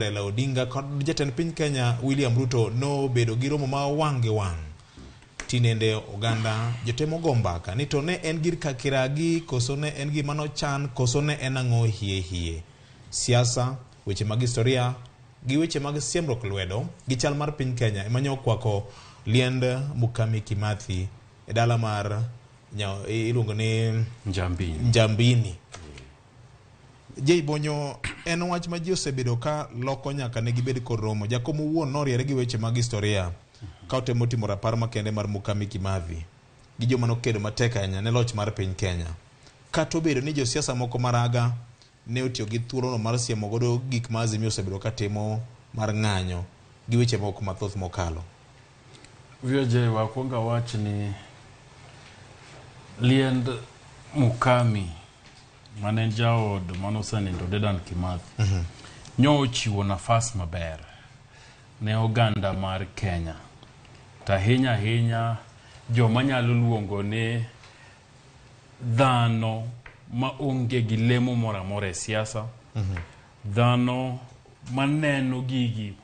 Raila Odinga kod jatend piny Kenya William Ruto nobedo gi romo ma wang' gi wang'. Tinende oganda jotemo go mbaka ni to ne en gir kakiragi koso ne en gima nochan koso ne en ang'o hie hie. Siasa, weche mag historia gi weche mag siemruok lwedo gi chal mar piny Kenya ema nyo okwako liend Mukami Kimathi e dala mar iluongo ni Njambini. Njambini. Jay Bonyo en wach ma ji osebedo ka loko nyaka ne gibed kod romo. Jakom owuon noriere gi weche mag historia ka otemo timo rapar makende mar Mukami Kimathi gi joma nokedo matek ahinya ne loch mar piny Kenya. Kata obedo ni josiasa moko maraga ne otiyo gi thuolono mar siemo godo gik ma Azimio osebedo ka timo mar ng'anyo gi weche moko mathoth mokalo. VOJ wakwongo awach ni liend Mukami mane en jaod mane osenindo Dedan Kimathi mm -hmm. nyo ochiwo nafas maber ne oganda mar Kenya to ahinya ahinya joma nyalo luongo ni dhano ma onge gi lemo moro amora e siasa mm -hmm. dhano maneno gigi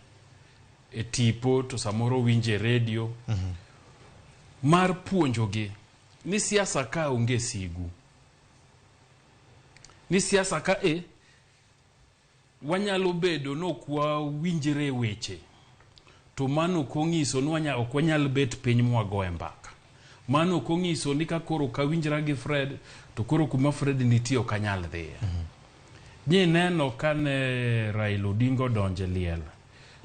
e tipo to samoro winje e redio mm -hmm. mar puonjogi ni siasa ka onge sigu ni siasa ka e wanyalo bedo ni ok wawinjre e weche to mano ok onyiso ni ok wanyal bet piny mwagoe mbaka. Mano ok onyiso ni ka koro ok awinjra gi Fred to koro kuma Fred nitie ok anyal dhiye. Mm -hmm. Nyineno kane Raila Odinga odonjo e liel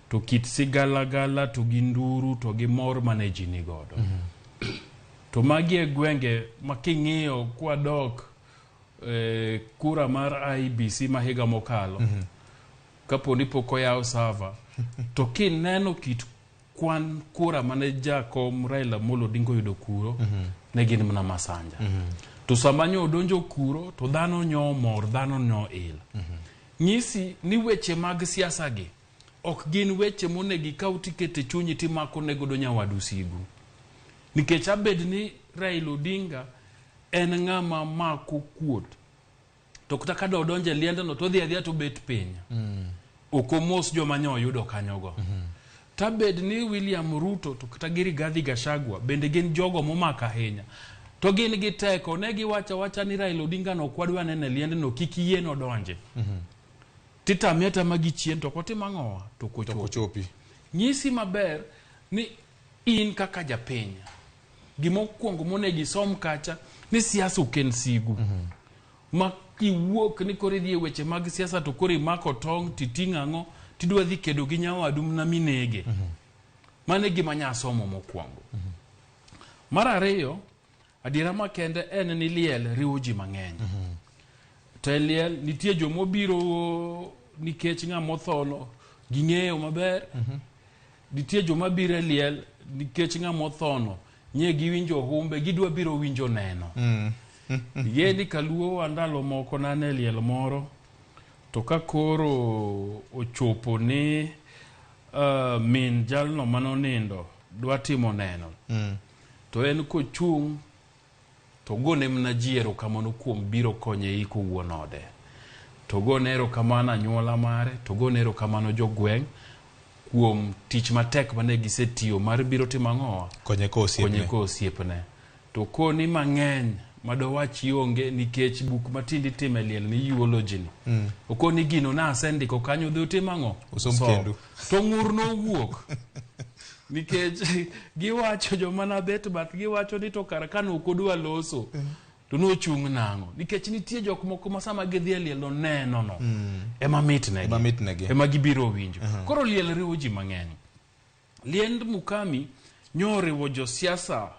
to kit sigalagala to gi nduru to gi mor mane ji ni godo. Mm -hmm. To magi e gwenge ma king'iyo kwadok e, kura mar IEBC ma higa mokalo mm -hmm. kapo ni pok oyaw sava to kineno kit kwan kura mane jakom Raila Amolo Odinga oyudo kuro mm -hmm. ne gin mana masanja mm -hmm. to sama nyo odonjo kuro to dhano nyo mor dhano nyo il mm -hmm. nyisi ni weche mag siasa gi ok gin weche monego ikaw tikete chunyi timako ne godo nyawadu sigu nikech abed ni Raila Odinga en ng'ama mako kuot to kata ka dodonjo e liendno to odhi adhiya to obet piny ok omos joma nyo oyudo kanyogo mm -hmm. tabed ni William Ruto to kata gi Rigathi Gachagua bende gin jogo momako ahinya to gin gi teko ne giwacho awacha ni Raila Odinga no ok wadwa neno e liendno kik yie nodonje mm -hmm. titame atama gi chien to ok otim ang'owa to ok ochopi nyisi maber ni in kaka japiny gimokwongo monego isom kacha ni siasa ok en sigu mm -hmm. ma kiwuok ni koro idhi e weche mag siasa to koro imako tong' titing'o ang'o tidwa dhi kedo gi nyawadu mana minege mm -hmm. mano e gima nya somo mokwongo mm -hmm. mar ariyo adiera makende en ni liel riwo ji mang'eny mm -hmm. to e liel nitie jomobiro nikech ng'ama othono ging'eyo maber mm -hmm. Nitie joma biro e liel nikech ng'ama othono nye giwinjo humbe gidwa biro winjo neno. Mm. Yie ni kaluo wa ndalo moko nane e liel moro to ka koro ochopo ni min jalno manonindo dwa timo neno to en kochung' To gone mna ji erokamano kuom biro konye iko wuon ode. To gone erokamano anyuola mare, to gone erokamano jogweng' kuom tich matek mane gisetiyo mar biro timo ang'owa? Konye ko osiepne. Konye ko osiepne. To koni mang'eny madowachi onge nikech buk matinde itimo e liel ni eulogy ni. Okoni gino nasendiko kanyo dhi utim ang'o? Usom Som. kendu. To ng'ur nowuok. Nikech giwacho joma nabet bath giwacho ni to kar ka nok odwa loso to nochung' nang'o nikech nitie jok moko ma sama gidhi e liel no neno no ema mitnegi Ema mitnegi. ema gibiro winjo koro liel riwo ji mang'eny liend Mukami nyo oriwo josiasa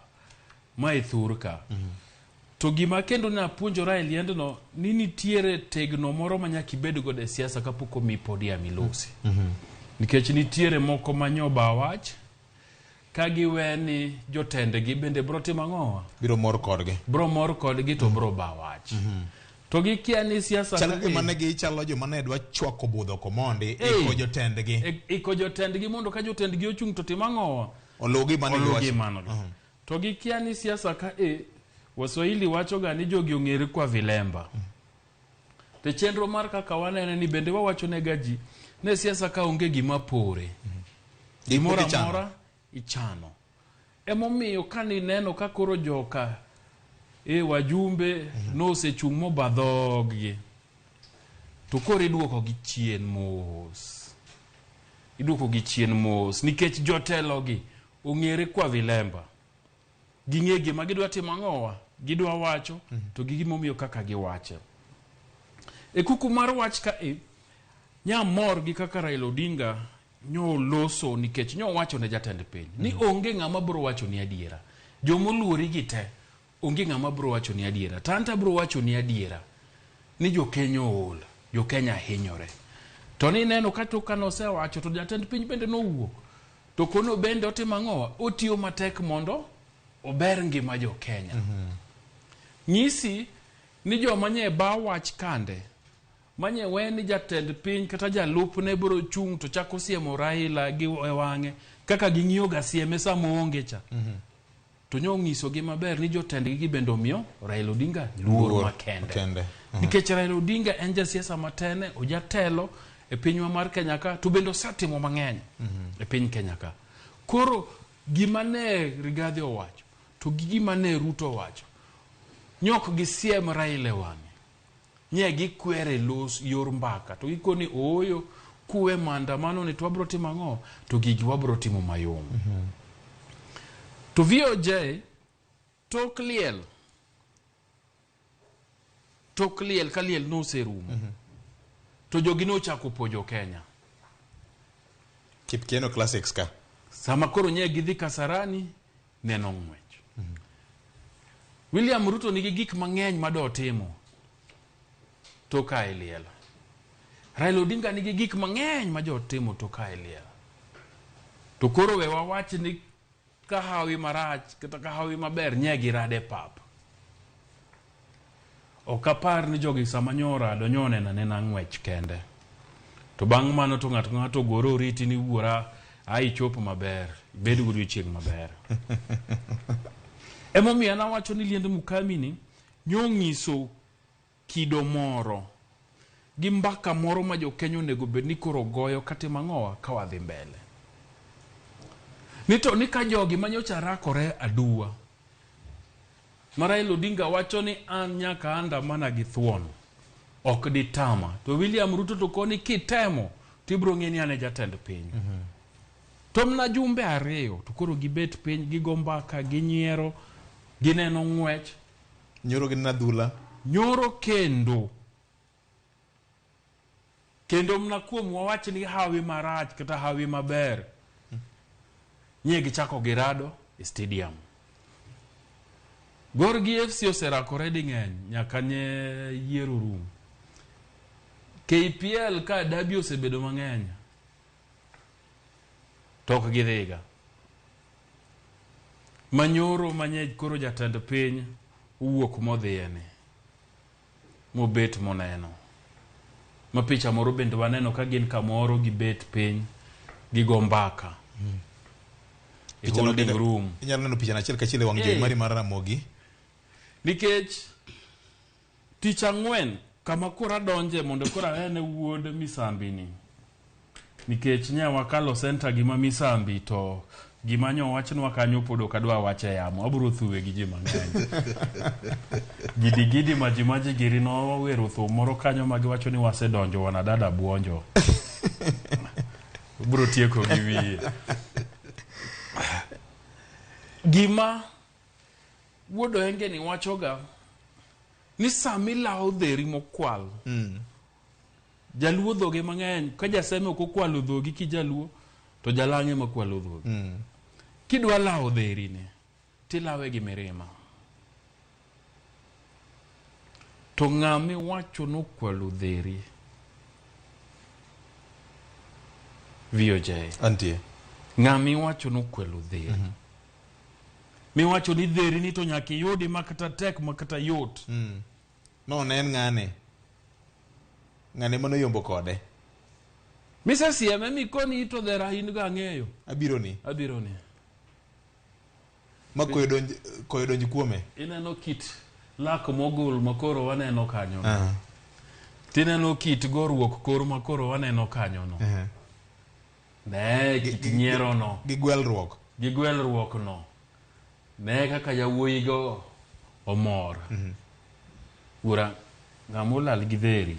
ma e thur ka to gima kendo napuonjora e liendno ni nitiere tegno moro ma nyaka ibed godo e siasa kapok omi podium ilosi nikech nitiere moko ma nyoba wach ka giwe ni jotendgi bende bro timo ang'owa Biro mor kodgi. bro mor kodgi to bro ba wach to gikia ni siasa Chalo ka gima e- ne gichalo joma ne dwa chwako budho komondi Ei. iko jotendgi. Iko jotendgi mondo ka jotendgi ochung' to tim ang'owa Oluw gima ne oluw giwacho. gima no To gikia ni siasa ka e, Waswahili wacho ga ni jogi ong'ere kwa vilemba. To chenro mar kaka wanene ni bende wawacho ne ga ji Ne siasa ka onge gima pore. Gimoro amora ichano. Emomiyo kane ineno ka koro joka wajumbe nosechung' moba dhoggi, to koro iduoko gi chien mos. Iduoko gi chien mos nikech jotelogi ong'ere kwa vilemba. Ging'e gima gidwa timo ang'owa, gidwa wacho, to gi gimomiyo kaka giwache. E kuku mar wach ka e, nyamor gi kaka Raila Odinga nyoloso nikech nyowacho ne jatend piny ni onge ng'ama bro wacho ni adiera. Jomoluori gi te onge ng'ama bro wacho ni adiera. To an to abro wacho ni adiera ni jokenya ool, jokenya hinyore. To ni neno ka tok kane osewacho to jatend piny bende nowuok. To kono bende otimo ang'owa? Otiyo matek mondo ober ngima jokenya. Nyisi ni joma nye ba wach kande manye we ni jatend piny kata jalupne biro chung' to chako siemo Raila gi wang'e kaka ging'iyo ga sieme sama oonge cha. To nyo nyisogi maber ni jotendgi gi bende omiyo Raila Odinga luor makende. Nikech Raila Odinga en jasiasa matene, ojatelo e pinywa mar Kenya ka, to bende osetimo mang'eny e piny Kenya ka. Koro gima ne Rigathi owacho to gi gima ne Ruto owacho, nyok gisiem Raila e wang'e. Nye gikwere los yor mbaka to gikoni ooyo kuwe maandamano ni to wabro timo ang'o to gigi wabro timo mayom. To VOJ tok liel ka liel noserumo to jogi nochako puonjo Kenya. Kipkeno Classics ka. Sama koro nye gidhi Kasarani neno ng'wech. William Ruto nigi gik mang'eny madotimo to ka e liel. Raila Odinga nigi gik mang'eny ma jotimo to ka e liel. To koro we wawach ni ka hawi marach kata ka hawi maber nye girade pap. Ok apar ni jogi sama nyorado nyoneno anena ng'wech kende. To bang' mano to ng'ato ng'ato ogore oriti ni wuora ai chopo maber, ibed godiochieng' maber. Emomiyo an awacho ni liend Mukami ni nyong'iso kido moro gi mbaka moro ma jokenya onego bed ni koro goyo katimo ang'owa ka wadhi mbele. Ni to ni ka jogi manyocha rakore aduwa ma Raila Odinga wacho ni an nyaka andamana gi thuon ok ditama, to William Ruto to koni kitemo tibro ng'e ni an e jatend piny. To mna jumbe ariyo to koro gibet piny gigo mbaka ginyiero gineno ng'wech. Nyoro gi nadhula. Nyoro kendo. Kendo mna kuom wawach ni hawi marach kata hawi maber. Nye gichako girado e stadium. Gor gi FC oserakore ding'eny nyaka nye yiero rum. KPL ka derby osebedo mang'eny to ok gidhiga. Manyoro manye koro jatend piny owuok modhiye ni mobet moneno. Ma picha moro bende waneno ka gin kamoro gibet piny gigo mbaka. E holding room. Inyalo neno picha achiel kachiel e wang' jowi mari mar Ramogi. Nikech tich ang'wen kama koro adonje mondo koro anene wuod Misambi ni. Nikech nya wakalo center gima Misambi to gima nyo wachnwa kanyo pod ok adwa wache yamo. Abro thuwe gi ji mang'eny. Gidi gidi maji maji giri nowero thum moro kanyo ma giwacho ni wasedonjo wanadada buonjo. Bro tieko gi wiye. Gima wuod Oenge ni wachoga ni sama ilawo dheri mokwal Jaluo dhoge mang'eny ka jaseme ok okwalo dhogi ki jaluo to jalang'e ma kwalo dhogi. Kidwa lawo dheri ni tilawe gi mirima. To ng'ama iwacho nokwalo dheri VOJ. Antie. Ng'ama iwacho nokwalo dheri. Miwacho ni dheri ni to nyaka iyudi makata tek makata yot. No ne en ng'ane. Ng'ane manoyombo kode. Misesieme mikoni to dhera in go ang'eyo. Abiro ni. Abiro ni. Ma koyo donj kuome. Ineno kit lak mogol makoro waneno kanyo. Tineno kit goruok kor ma koro waneno kanyono. Ehe. Ne kit nyierono. Gi gwelruok. Gi gwelruok no. Ne kaka yawuoyigo omor. Wuora, ng'ama olal gi dheri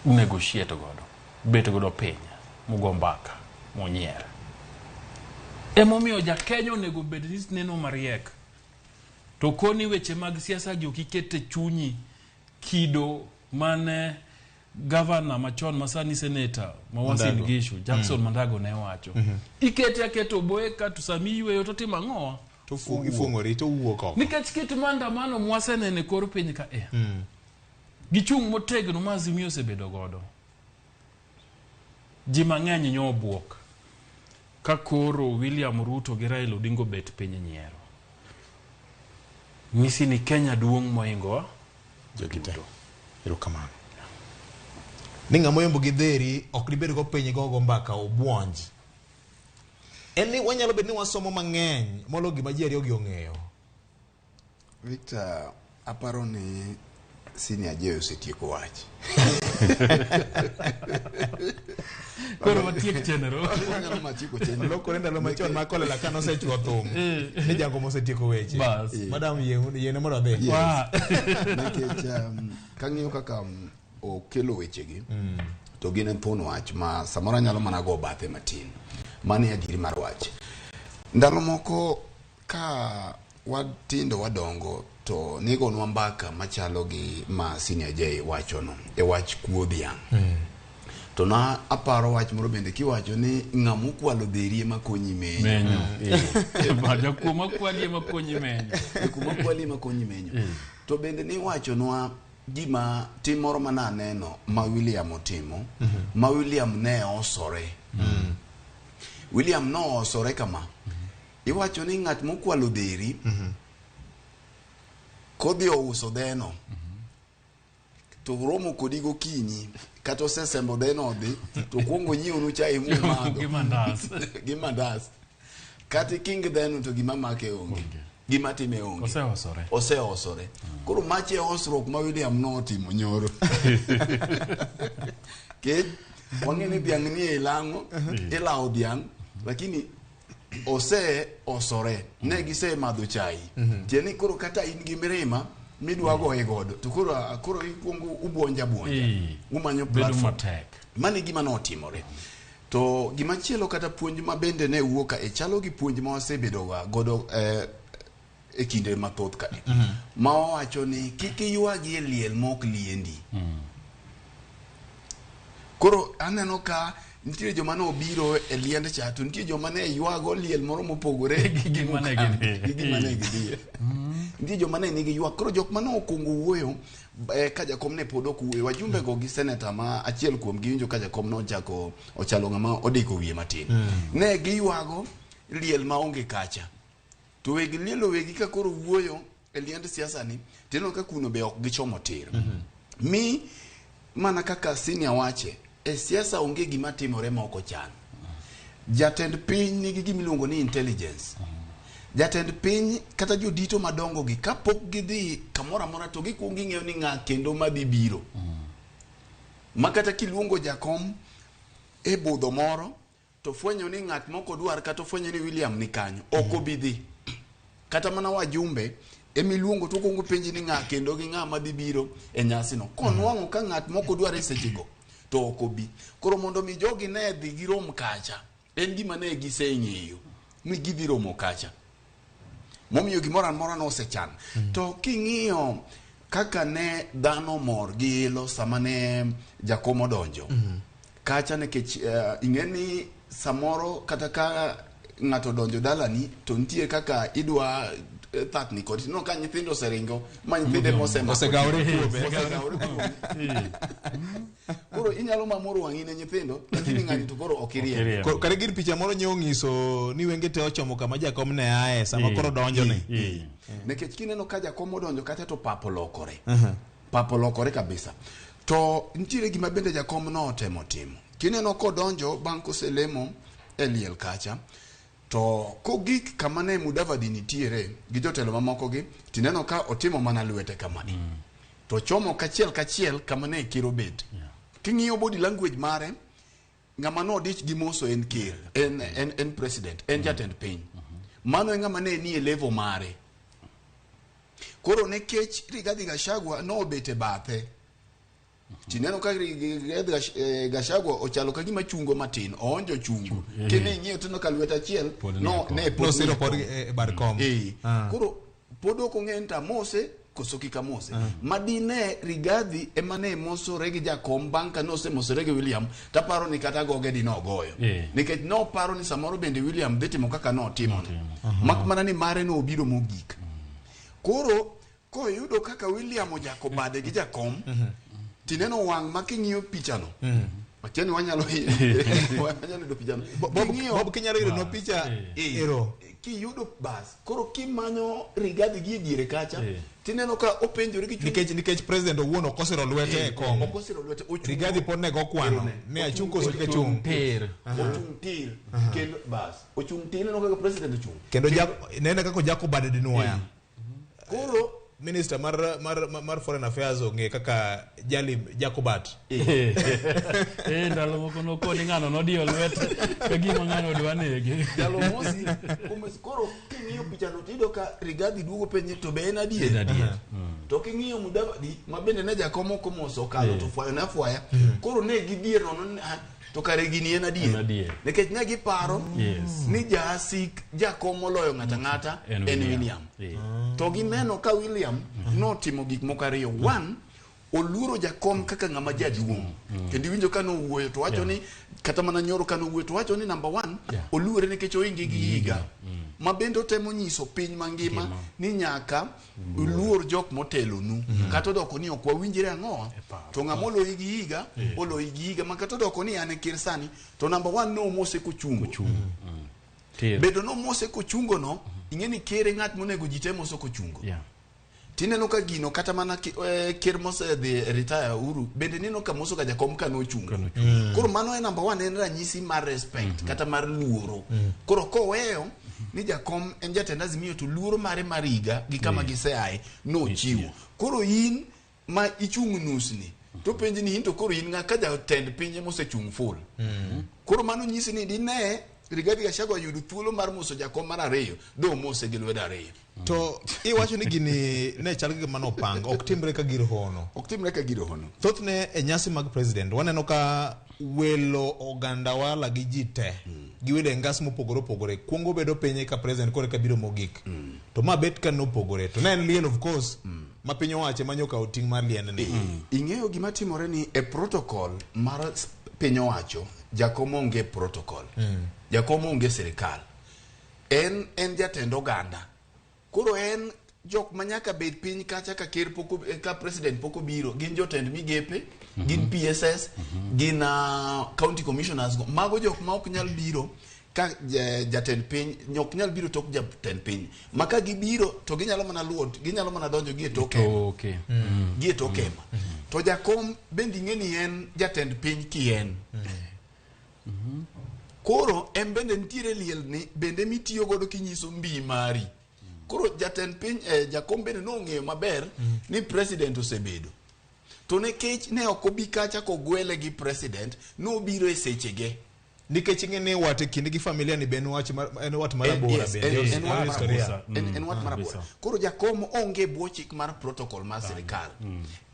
unegotiate godo, bet godo piny, mugo mbaka, munyier. Emomiyo ja Kenya onego bed ni neno mariek. To koni weche mag siasa gi ok iket e chunyi kido mane gavana machon ma sani seneta ma Uasin Mandago. Gishu Jackson Mandago ne wacho. Ikete aketa oboye ka to sami yweyo to timo ang'owa? To ifuong'ori to wuok oko. Nikech kit maandamano mwaseneno e kor piny ka e. Gichung' motegno ma Azimio osebedo godo. Ji mang'eny nyo obuok ka koro William Ruto gi Raila Odinga obet piny nyiero. Nyisi ni Kenya duong' mohingo Jogi te. Erokamano. Ni ng'ama oyombo gi dheri ok dibed go piny gogo mbaka obuonj. En ni wanyalo bedo ni wasomo mang'eny molo gima ji ariyo gi ong'eyo. Victor, aparo ni Senior J osetieko wach. Koro watiek chenro. Wanyalo matieko chenro. Lokore ndalo machon ma Kolela ka nosechuo thum. Ni Jangoma osetieko weche. Bas. Madam yiene mondo odhi. Yes. Wa. Nikech kang'iyo kaka okelo wechegi to gin en thuon wach ma samoro anyalo mana go bathe matin. Mano e adieri mar wach. Ndalo moko ka watindo wadongo to nigonwa mbaka machalo gi ma Senior J wachono e wach kuo dhiang'. To na aparo wach moro bende kiwacho ni ng'ama okwalo dheri ema konyi menyo. Menyo. Eh. Jakuo makwali ema konyi menyo. Jakuo makwali ema konyi menyo. To bende niwachonwa gima tim moro ma naneno ma William otimo, ma William ne osore. William noosore kama. Iwacho ni ng'at mokwalo dheri kodhi ouso dheno to romo kodi gokinyi kata osesembo dheno odhi to kuongo nyiewnu chai mumadho Gi mandas. gi mandas kata iking dheno to gima make onge gima time onge Oseosore. oseosore koro mache osruok ma William notimo nyoro kech wang'e ni dhiang' nie ilang'o ilawo dhiang' lakini ose osore ne gisemadho chai tiende ni koro kata in gi mirima midwa goye godo to koro koro ikuongo ubuonja buonja umanyo Bedo platform matek. mano e gima notimore to gimachielo kata puonj ma bende ne wuok ka e chalo gi puonj ma wasebedo godo e kinde mathoth kae ma wawacho ni kik iywagi e liel ma ok liendi koro aneno ka nitie joma ne obiro e liend cha to nitie joma ne ywago liel moro mopogore Gi gima ne gidhiye. gi gima ne gidhiye nitie joma ne nigi ywak koro jok mane okwongo wuoyo ka jakom ne pod ok wuoyo wajumbe go gi seneta ma achiel kuom gi winjo ka jakom nochako ochalo ng'ama odiko wiye matin ne giywago liel maonge kacha to weg liel owegi ka koro wuoyo e liend siasa ni tineno ka kuno be ok gichomo tir mi mana kaka senior wache e siasa onge gima timore ma ok ochan jatend piny nigi gima iluongo ni intelligence jatend piny kata jodito madongo gi kapok gidhi kamoro amora to gikuongo ging'eyo ni ng'a kendo madhi biro ma kata kiluongo jakom e budho moro to fwenyo ni ng'at moko dwar kata ofwenyo ni William ni kanyo ok obi dhi kata mana wajumbe emiluongo to okuongo penji ni ng'a kendo gi ng'a madhi biro e nyasino konwang'o ka ng'at moko dwar e sechego to ok obi koro mondo mi jogi ne dhi girom kacha en gima ne giseng'eyo ni gidhi romo kacha momiyo gimoro amora nosechan to king'iyo kaka ne dhano mor gi ilo sama ne jakom odonjo kacha nikech ing'e ni samoro kata ka ng'ato odonjo dalani to nitie kaka idwa thakni kod ineno ka nyithindo oseringo ma nyithinde mosemako Osegawore kuome. Osegawore kuome. Koro inyalo mamoro wang'i ne nyithindo lakini ng'ani to koro ok iriemb. Iriembo. Koro kare gir picha moro nyo onyiso ni wenge te ochomo kama jakom ne aye sama koro donjo ni. Nikech kineno ka jakom odonjo kacha to pap olokore. Pap olokore kabisa. To nitiere gima bende jakom notemo timo. Kineno kodonjo bang' koselemo e liel kacha, To kogik kama ne Mudavadi nitiere gi jotelo mamoko gi, tineno ka otimo mana lwete kama. To chomo kachiel kachiel kama ne ker obet. King'iyo body language mare, ng'ama nodich gi moso en ker, en president, en jatend piny. Mano e ng'ama ne nie level mare. Koro nikech Rigathi Gachagua nobet e bathe, tineno ka Rigathi Gachagua ochalo ka gima chungo matin, oonjo chungo. Kendo ing'iyo tineno ka lwete achiel Pod no nie kom. ne pod Nosiro nie pod kom. e bar kom. Koro pod ok ong'e ni to amose koso kik amose. Madine Rigathi ema ne mosore gi jakom bang' ka nosemosore gi William, taparo ni kata goge di nogoyo. Nikech noparo ni samoro bende William dhi timo kaka notimo. Mak mana ni mare nobiro mogik. Koro koyudo kaka William ojako bade gi jakom, tineno wang' ma king'iyo pichano. Akia ni wanyalo yudo pichano. Bob kinyalo yudo no picha ero. Kiyudo bas, koro kimanyo Rigathi gi e diere kacha, tineno ka openjore gi chuny. Nikech president owuon ok osiro lwete e kom. Ok osiro lwete, ochung'. Rigathi pod ne go kwano. Ne achung' koso kik achung'. Tir. Ochung' tir. Kendo bas, ochung' tir, ineno kaka president ochung'. Kendo nene kaka ojako bade dinuoya. Koro Minister mar Foreign Affairs ong'e kaka Jali Jacobat. Ndalo moko nokoni ng'ano nodiyo lwete ka gima ng'ano dwa nege. Jalo mosi, koro king'iyo pichano tiyudo ka Rigathi duogo penje to be en adier? En adier. To king'iyo Mudavadi ma bende ne jakom ok omoso okalo to fwayo ne afwaya. Koro ne gidhier nono ni, to kare gini en adier. En adier. Nikech ne giparo ni jasik jakom moloyo ng'ato ang'ata En en William. William. To gineno ka William notimo gik moko ariyo. One, oluoro jakom kaka ng'ama jaduong'. Kendo iwinjo ka nowuoyo to wacho ni kata mana nyoro ka nowuoyo to wacho ni number 1 oluore nikech oinge gi higa. Ma bende otemo nyiso piny mangima ni nyaka uluor jok motelonu. Kata odoko ni ok wawinjre ang'o, to ng'ama oloyi gi higa, oloyi gi higa. Ma kata odoko ni an e ker sani, to number 1 nomose kochungo. Bedo nomose kochungo no, ing'e ni ker e ng'at monego ji te moso kochungo. Tineno ka gino kata mana ker mosedhi retire Uhuru bende neno ka moso ka jakom ka nochungo. Koro mano e number 1 en ranyisi mar respect kata mar luoro. Koro koweyo ni jakom en jatend Azimio to luoro mare mar higa gi kama giseaye nochiwo. Koro in ma ichung' nusni to penji ni in to koro in ng'a ka jatend piny mosechung' full. Koro mano nyisi ni dine Rigathi Gachagua yudo thuolo mar moso jakom mar ariyo, do mose gi lwedo ariyo. To iwacho ni gini ne chal gi gima nopang, ok timre ka gir hono. Ok timre ka gir hono. Thothne e nyasi mag president waneno ka welo oganda wala gi ji te gi welo e ngas mopogore opogore kuongo bedo piny ka president koro eka biro mogik. To ma bet ka nopogore to ne en liel of course ma piny owacho ema nyoka oting' mar liendni. Ing'eyo gima timore ni e protocol mar piny owacho jakom onge protocol. Jakom onge sirikal. En jatend oganda. Koro en jok ma nyaka bed piny kacha ka ker pok ka president pok obiro, gin jotend migepe, gin PSS, gin county commissioners. Mago jok ma ok nyal biro ka jatend piny, ok nyal biro tok jatend piny. Ma ka gibiro to ginyalo mana luwo, ginyalo mana donjo gi e tok hema. Gi e tok hema. To jakom bende ing'e ni en jatend piny kien. Koro en bende nitiere liel ni bende mitiyo godo kinyiso mbi mari. Koro jatend piny jakom bende nong'eyo maber ni president osebedo. To nikech ne ok obi kacha kogwele gi president, nobiro e sechege. Nikech ing'e ni wat e kinde gi familia ni be en wach mar, en wat mar abora bende. En wat mar Historia. abora. En wat mar abora. Koro jakom onge bwo chik mar protocol mar sirikal.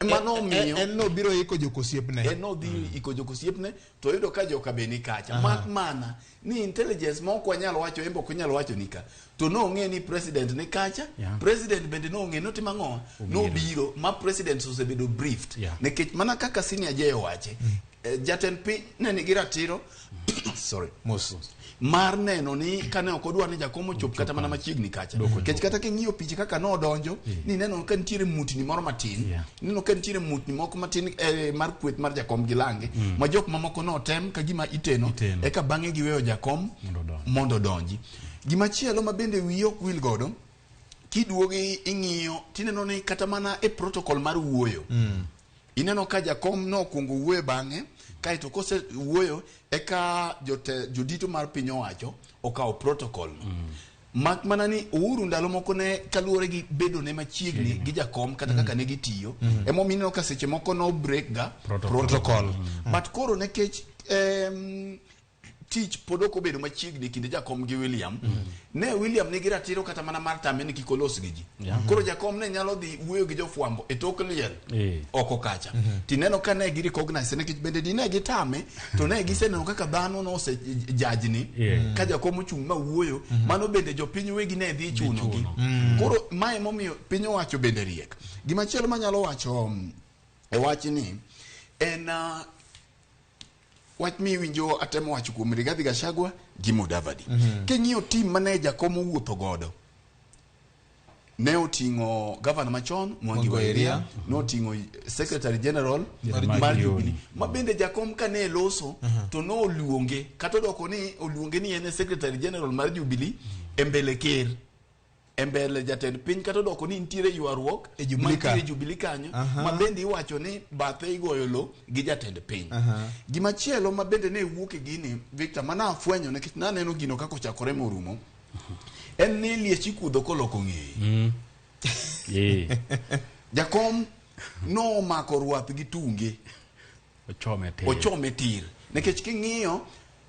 Mano omiyo En nobiro iko jokosiepne. En nodhi iko jokosiepne to oyudo ka joka be ni kacha. Mak mana ni intelligence ma ok wanyal wacho, en be ok onyal wacho ni ka. To nong'e ni president ni kacha, president bende nong'e notimo ang'o? Nobiro ma president osebedo briefed. Nikech mana kaka senior J owache, jatend piny ne nigi ratiro sorry Mos. mar neno ni kane ok odwar ni jakom ochop kata mana machiegni kacha. Nikech kata king'iyo picha kaka nodonjo, ni neno ka nitiere mutni moro matin. Neno ka nitiere mutni moko matin mar kweth mar jakom gi lange, ma jok mamoko notem ka gima iteno, eka bang'e giweyo jakom mondo odonji. Gimachielo ma bende wiyi ok wil godo, kiduogi ing'iyo tineno ni kata mana e protocol mar wuoyo. Ineno ka jakom nokwongo wuoyo bang'e, kaeto kose wuoyo eka jodito mar piny owacho okawo protocol no. Mak mana ni Uhuru ndalo moko ne kaluwore gi bedo ne machiegni gi jakom kata kaka ne gitiyo, emomiyo ineno ka seche moko no break ga Protocol. Protocol. But koro nikech tich pod ok obedo machiegni kind jakom gi William, ne William nigi ratiro kata mana mar tame ni kik olos gi ji. Koro jakom ne nyalo dhi wuoyo gi jofwambo e tok liel oko kacha. Tineno ka ne gi recognize nikech bende dine gitame to ne giseneno kaka dhano nose jajni ka jakom ochung' ma wuoyo, mano bende jopiny wegi ne dhi chunogi. Koro mae momiyo piny owacho bende riek. Gimachielo manyalo wacho e wachni en wach miwinjo atemo wacho kuom Rigathi Gachagua gi Mudavadi. King'iyo tim mane jakom owuotho godo, ne oting'o gavana machon Mwangi Mwangi Wa Iria, Iria, noting'o Secretary General Mar mar Jubilee. Jubilee, ma bende jakom kane loso to noluonge kata odoko ni oluonge ni en e Secretary General mar Jubilee e mbele ker, e mbele jatend piny, kata odoko ni nitiere ywaruok E Jubilee ka. mantiere e Jubilee kanyo, ma bende iwacho ni bathe igoyo lo gi jatend piny. Gimachielo ma bende ne wuok e gini, Victor, mana afwenyo nikech naneno gino kaka ochakore morumo, en ni liech ikudho koloko ng'eye. Jakom nomako rwath gi tunge, Ochome tir. Ochome tir nikech king'iyo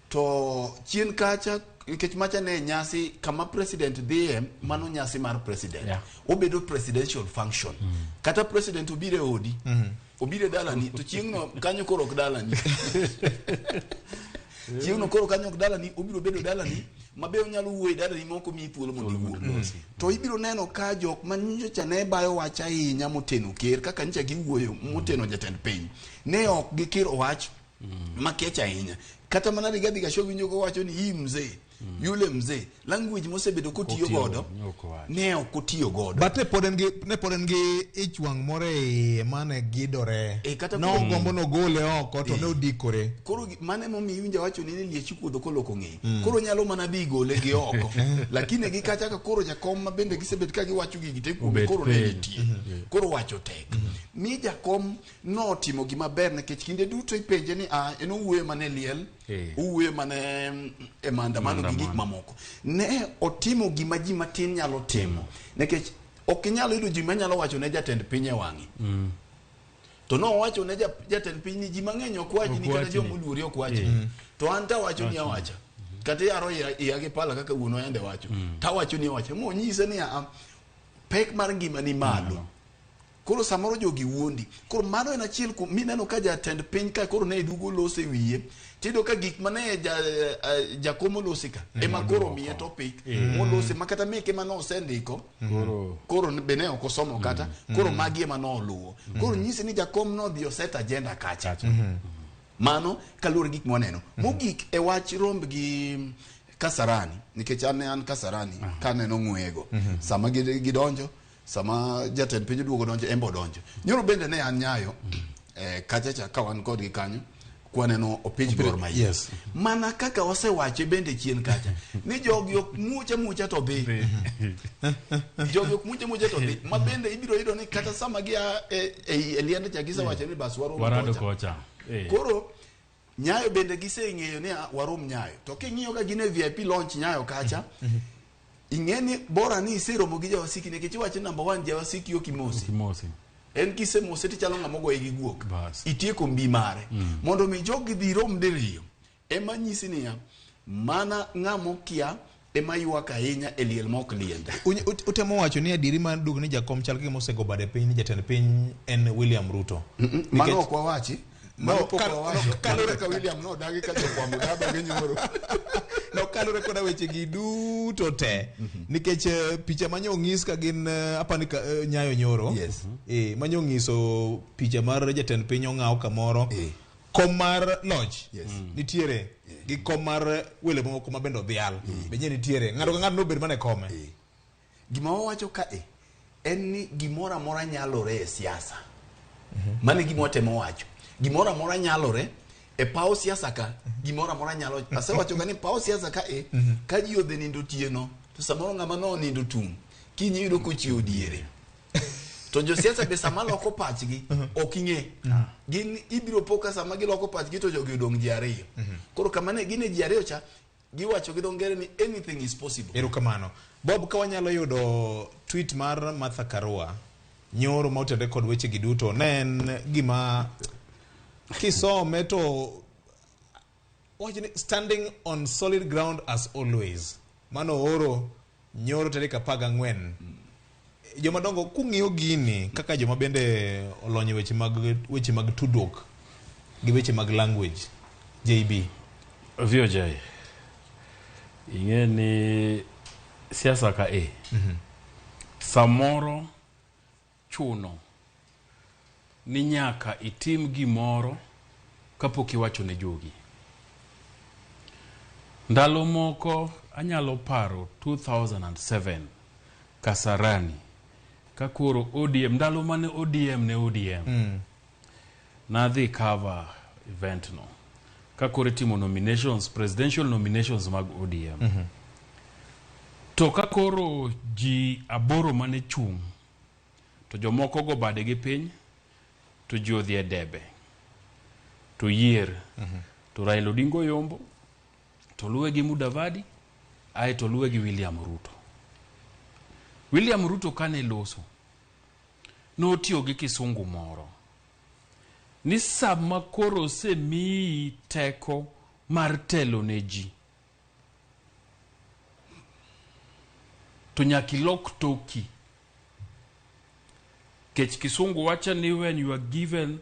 to chien kacha, nikech macha ne nyasi kama president dhiye, mano nyasi mar president. Obedo presidential function. Kata president obiro e odi, obiro e dalani, to chieng'no kanyo koro ok dalani, chieng'no koro kanyo ok dalani, obiro bedo dalani mabe onyalo wuoyo e dalani ma ok omiyi thuolo mondo iwuo. To ibiro neno ka jok ma nyocha ne bayo wach ahinya moteno ker kaka nyocha giwuoyo moteno jatend piny, ne ok gikiro wach makech ahinya. Kata mana Rigathi Gachagua winjo kowacho ni hii mzee, yule mzee, language mosebedo kotiyo Kotiyo godo ne ok owacho. ne ok otiyo godo. But ne pod en gi ich wang' moro e iye mane gidore. Eh, kata Nogombo nogole oko to ne odikore. Koro mano emomiyo iwinjo awacho ni liech ikuodho koloko ng'eye. Koro nyalo mana dhi gole gi oko, lakini gi kacha ka koro jakom ma bende gisebet ka giwacho gigi te kuome Obet koro ne piny. nitie koro wacho tek mi jakom notimo gima ber nikech kinde duto ipenje ni en owuoyo mana e liel, owuoyo mana e maandamano gi gik Maandamano. mamoko. Ne otimo gima ji matin nyalo timo nikech ok inyal yudo ji manyalo wacho ne jatend piny e wang'e. To nowacho ne jatend piny ni ji mang'eny ok wachni, Ok kata wachni. joma oluori ok wachni, to an tawacho ni awacha, kata yaro iya gi pala kaka wuon oyande wacho, tawacho ni awacha monyise ni pek mar ngima ni malo. Koro samoro jogi wuondi. Koro mano en achiel kuom mineno ka jatend piny ka koro ne duogo lose wiye, tiyudo ka gik mane jakom olosi ka ema koro miye topic molose ma kata meke mane osendiko Koro koro be ne ok osomo kata koro magi ema noluwo. Koro nyisi ni jakom nodhi oset agenda kacha. Mano kaluwore gi gik mwaneno. Mogik e wach romb gi Kasarani, nikech an ne an Kasarani kaneno ng'wego sama gidonjo, sama jatend piny oduogo donjo, en be odonjo. Nyoro bende ne an Nyayo kacha cha ka wan kodgi kanyo kwaneno opich Gor Mahia. Mana kaka wasewache bende chien kacha ni jogi ok muocha muocha to dhi, jogi ok muocha muocha to dhi, ma bende ibiro yudo ni kata sama gia e liende cha gisewacho ni bas warom warado kocha. Kocha. Koro Nyayo bende giseng'eyo ni warom Nyayo. To king'iyo ka gin e VIP launch Nyayo kacha, ing'e ni bora ni iseromo gi jawasiki nikech iwacho number one jawasiki ok imosi. Kimosi. En kisemose tichalo ng'ama ogoye gi guok. Bas. Itieko mbi mare. Mondo mi jogi dhi rom diriyo, ema nyisi niya, mana ng'ama okia ema ywak ahinya e liel ma ok liende. Utemo wacho ni adieri mar duogo ni jakom chal gima osego bade piny ni jatend piny en William Ruto. Mano ok wawachi. Mano No, pok wawacho. Kaluwore Kaka William nodagi ka jofwambo dado gi nyoro. No, kaluwore koda weche gi duto te nikech picha manye onyis ka gin apani ka, Nyayo nyoro. Manye onyiso picha mar jatend piny ong'aw kamoro. Kom mar loch nitiere gi kom mar wele moko ma bende odhial be nye nitiere, ng'ato ka ng'ato nobed mana e kome. Gima wawacho kae en ni gimoro amora nyalore e siasa. Mano e gima watemo wacho. Gimoro amora nyalore e paw siasa ka, gimoro amora nyalo. Asewacho ga ni paw siasa ka e, ka ji odhi nindo otieno, to samoro ng'ama nonindo tung', kiny iyudo kochiewo diere. To josiasa be sama loko pachgi ok ing'e. Gin ibiro po ka sama giloko pachgi to jogi odong' ji ariyo. Koro kama ne gin e ji ariyo cha, giwacho gi dho ngere ni anything is possible. Erokamano. Bob, ka wanyalo yudo tweet mar Martha Karua nyoro ma otenore kod weche gi duto, ne en gima kisome to wacho ni standing on solid ground as always. Mano ooro nyoro tarik 14. Joma dongo kung'iyo gini kaka joma bende olony e weche mag tudruok gi weche mag language, JB. VOJ, ing'e ni siasa ka e samoro chuno ni nyaka itim gimoro kapok iwacho ne jogi. Ndalo moko anyalo paro 2007 Kasarani ka koro ODM, ndalo mane ODM ne ODM, nadhi cover event no ka koro itimo nominations, presidential nominations mag ODM. To ka koro ji aboro mane chung' to jomoko go badegi piny to ji odhi e debe to yier to Raila Odinga oyombo to luwe gi Mudavadi ae to luwe gi William Ruto. William Ruto kane loso notiyo gi kisungu moro ni sama koro osemiyi teko mar telo ne ji to nyaka ilok toki. Kech kisungu wacho ni when you are given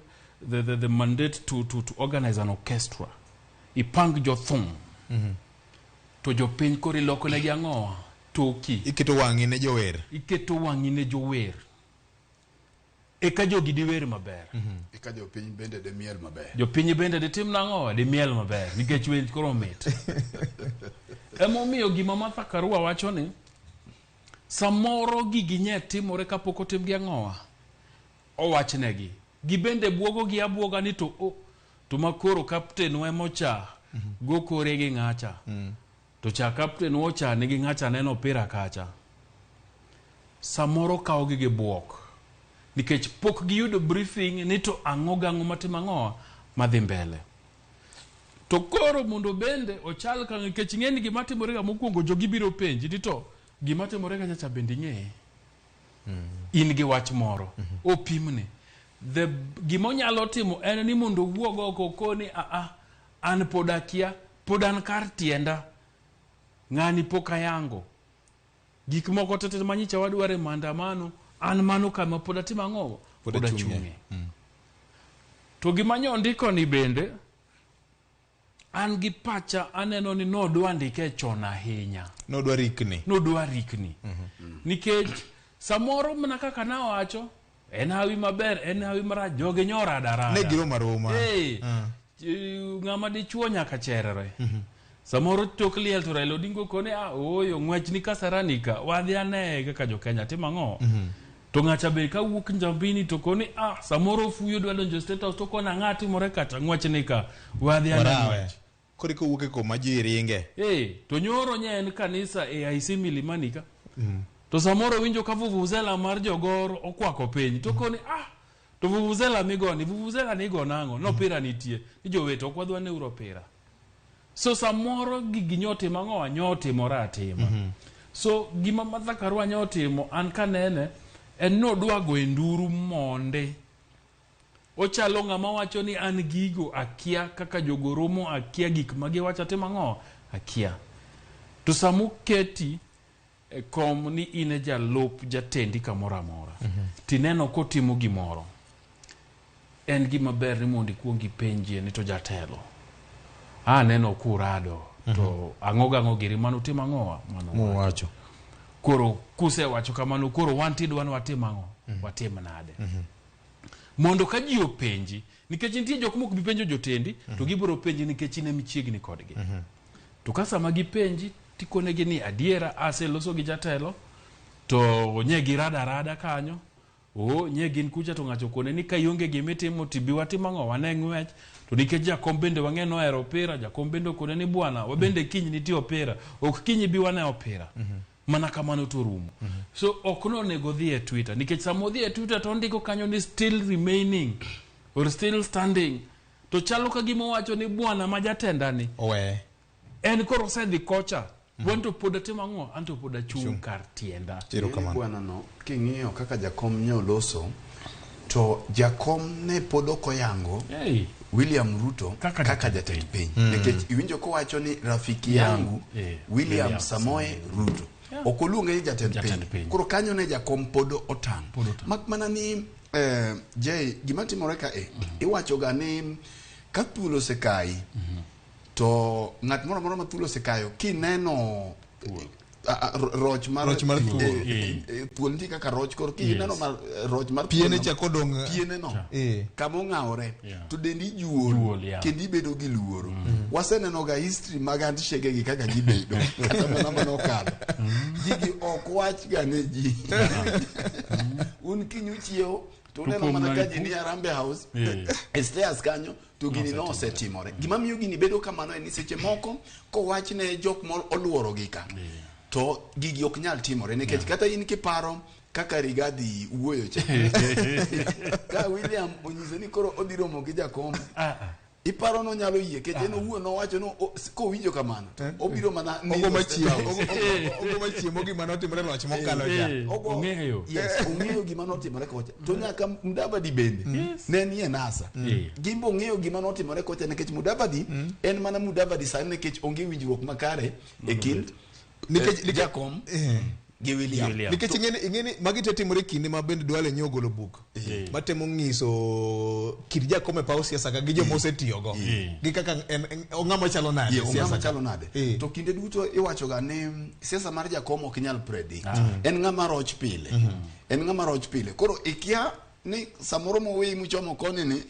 the mandate to organize an orchestra, ipang jothum to jopiny koro iloko negi ang'owa toki. Iketo wang'i ne jower. Iketo wang'i ne jower eka jogi diwer maber. Eka jopiny bende demiel maber. Jopiny bende ditim nang'o? Dimiel maber nikech wer koro mit. Emomiyo gima Martha Karua wacho ni samoro gigi nye timore kapok otim gi ang'owa owachnegi gibende buogo gi abuoga ni to o to makoro captain emocha go kore gi ng'acha to cha captain ocha nigi ng'acha neno opira kacha samoro kawogi gi buok nikech pok giyudo briefing ni to ang'o gang'o matimo ang'o madhi mbele. To koro mondo bende ochal ka nikech ing'e ni gima timore ga mokwongo jogi biro penji ni to gima timore kacha cha bende ing'eye in gi wach moro opimne the gima onyalo timo en ni mondo owuog oko koni aa an pod akia, pod an kar tienda, ng'ani pok ayango gik moko tete manyicha wadwaro e maandamano, an mano kama pod atimo ang'o? Pod pod achung'e. Achung'e. To gima nyo ndiko ni bende an gi pacha aneno ni nodwa ndike chon ahinya. Nodwa rikni. Nodwa rikni nikech samoro mana kaka nawacho en hawi maber, en hawi marach, jogi nyorado arada. Ne giromo aroma. Hey, ng'ama dichuo nyaka cherere. Samoro tok liel to Raila Odinga okone ah ooyo ng'wech ni Kasarani ka wadhi ane kaka jo-Kenya timo ang'o. To ng'acha be kawuok Njambini to koni ah samoro ofuyo dwa donjo State House to koni ang'a timore kacha ng'wech ni ka wadhi ane Warawe. ng'wech. Koro kowuok e koma ji ringe. Eh, to nyoro nye en kanisa e AIC Milimani ka. To samoro winjo ka vuvuzela mar jogor okwako piny. To koni ah to vuvuzela migoni, vuvuzela nigo nang'o? No opira nitie. Ni jowete ok wadwa neuro opira. So samoro gigi nyotimo ang'o? Nyotimore atima. So gima Martha Karua nyotimo an kanene en nodwa goyo nduru monde. Ochalo ng'ama wacho ni an gigo akia kaka jogo romo, akia gik ma giwacho atimo ang'o akia. To samoketi e kom ni in e jalup jatendi kamoro amora tineno kotimo gimoro en gima ber ni mondo ikuong ipenjie ni to jatelo aneno kurado to ang'o gang'o giri mano timo ang'owa mano Mowacho. Koro kusewacho kamano koro wan tidwa ni watim ang'o, watim nade mondo ka ji openji nikech nitie jok mok bi penjo jotendi to gibiro penji nikech in ema kodgi. To ka sama gipenji tikonegi ni adiera aseloso gi jatelo to nye girado arada kanyo o nye gin kucha to ng'ato okone ni ka ionge gimitimo tibi watim ang'o wane ng'wech to nikech jakom bende wang'e nohero opira, jakom bende okone ni bwana wabende kiny nitie opira ok kiny ibi wane opira. Mana kamano to rumo. So ok nonego dhi e Twitter nikech sama odhi e Twitter to ondiko kanyo ni still remaining or still standing. To chalo ka gima owacho ni bwana ma jatendani Owe. en koro osedhi kocha. Wan to pod atimo ang'o? An to pod achung' kar tienda. Erokamano. Bwana no king'iyo kaka jakom ne oloso to jakom ne pod ok oyango Hey. William Ruto Kaka kaka jatend jatend piny nikech iwinjo kowacho ni rafiki yangu Eh, William William Samoei Ruto ok oluonge ni jatend Jatend piny piny. koro kanyo ne jakom pod otang' Pod otang'. mak mana ni Jay gima timore ka e iwacho ga ni ka thuol osekayi to ng'at moro amora ma thuol osekayo kineno roch mar Roch mar thuol. Thuol nitie kaka roch koro kineno roch mar Piene thuol no- cha kodong' piene no Eh. kama ong'awore Yeah. to dendi juol Juol, yeah. kendo ibedo gi luoro waseneno ga history mag handshake gi kaka gibedo kata mana manokalo gigi ok wach ga ne ji un kiny uchiewo to uneno kuom mana ka nani ji ni Harambee House Yeah. e stairs kanyo to gini no osetimore gima miyo gini bedo kamano en ni seche moko kowach ne jok ma oluorogi ka to gigi ok nyal timore nikech kata in kiparo kaka Rigathi wuoyo cha ka William onyiso ni koro odhi romo gi jakom iparo nonyalo yie kech en owuon nowacho no kowinjo kamano to obiro mana Ogo nindo machiemo, State House. ogo machiemo gima notimore loch mokalo cha. Ong'eyo. Yes, ong'eyo gima notimore kocha to nyaka Mudavadi bende ne nie NASA gimbe ong'eyo gima notimore kocha nikech Mudavadi en mana Mudavadi sani nikech onge winjruok makare e kind jakom gi William. William. Nikech ing'eni magi te timore kinde ma bende Duale nyo ogolo buk matemo nyiso kit jakom e paw siasa ka gi joma osetiyogo gi kaka en ong'ama chalo nade Ye, e siasa ong'ama ka. chalo nade to kinde duto iwacho ga ni siasa mar jakom ok nyal predict en ng'ama roch pile en ng'ama roch pile koro ikia ni samoro moweyi muchomo koni ni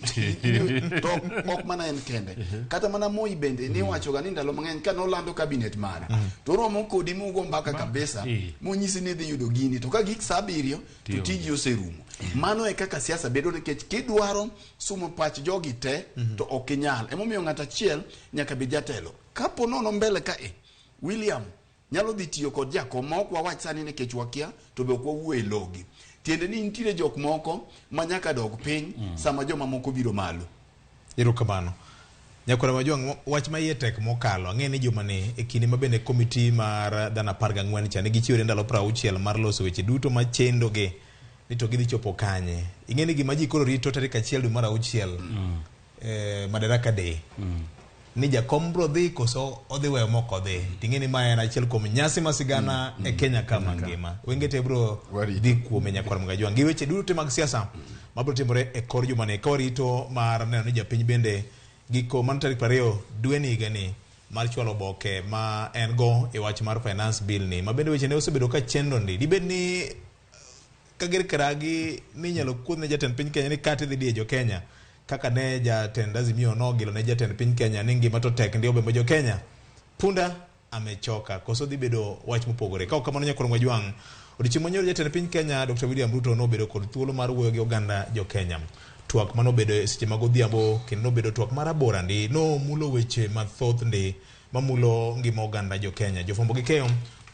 to ok mana en kende kata mana Moi bende niwacho ga ni ndalo mang'eny ka nolando cabinet mare to romo kodi mugo mbaka kabisa monyisi ni idhi yudo gini to ka gik saa abiriyo to tiji oserumo mano e kaka siasa bedo nikech kidwaro sumo pach jogi te to ok inyal emomiyo ng'at achiel nyaka bed jatelo kapo nono mbele ka e William nyalo dhi tiyo kod jakom ma ok wawach sani nikech wakia to be ok wawuo e logi tiende ni nitiere jok moko ma nyaka dog piny sama joma moko biro malo. Erokamano. Nyakwara Majwang', wach ma iye tek mokalo. Ang'e ni juma ni e kinde ma bende komiti mar dhano 14 cha ne gichiwore ndalo 60 mar loso weche duto machendo gi ni to gidhi chopo kanye. Ing'e ni gima ji koro rito tarik 1 dwe mar 6 Madaraka Day. Ni jakom bro dhi koso odhi weyo mok odhi. Ting'e ni ma en achiel kuom nyasi ma sigana e Kenya ka mangima. Wenge te bro dhi kuome nyakwar Mgajwang'. Gi weche duto te mag siasa mabro timore e kor juma ni ka warito mar neno ni japiny bende giko mano tarik 20 dweni higani mar chwalo oboke ma en go e wach mar finance bill ni ma bende weche ne osebedo ka chendo ndi. Dibed ni Kager Karagi ni inyalo kuodh ne jatend piny Kenya ni kata idhi diye jo Kenya kaka ne jatend Azimio nogilo ne jatend piny Kenya ni ngima to tek ndi obembo jo Kenya. Punda amechoka koso dhi bedo wach mopogore. Ka ok kamano nyakwar Mwajwang', odiochieng' manyoro jatend piny Kenya Dr. William Ruto nobedo kod thuolo mar wuoyo gi oganda jo Kenya. Twak manobedo e seche mag odhiambo kendo nobedo twak marabora ndi nomulo weche mathoth ndi mamulo ngima oganda jo Kenya. Jofwambo gi keyo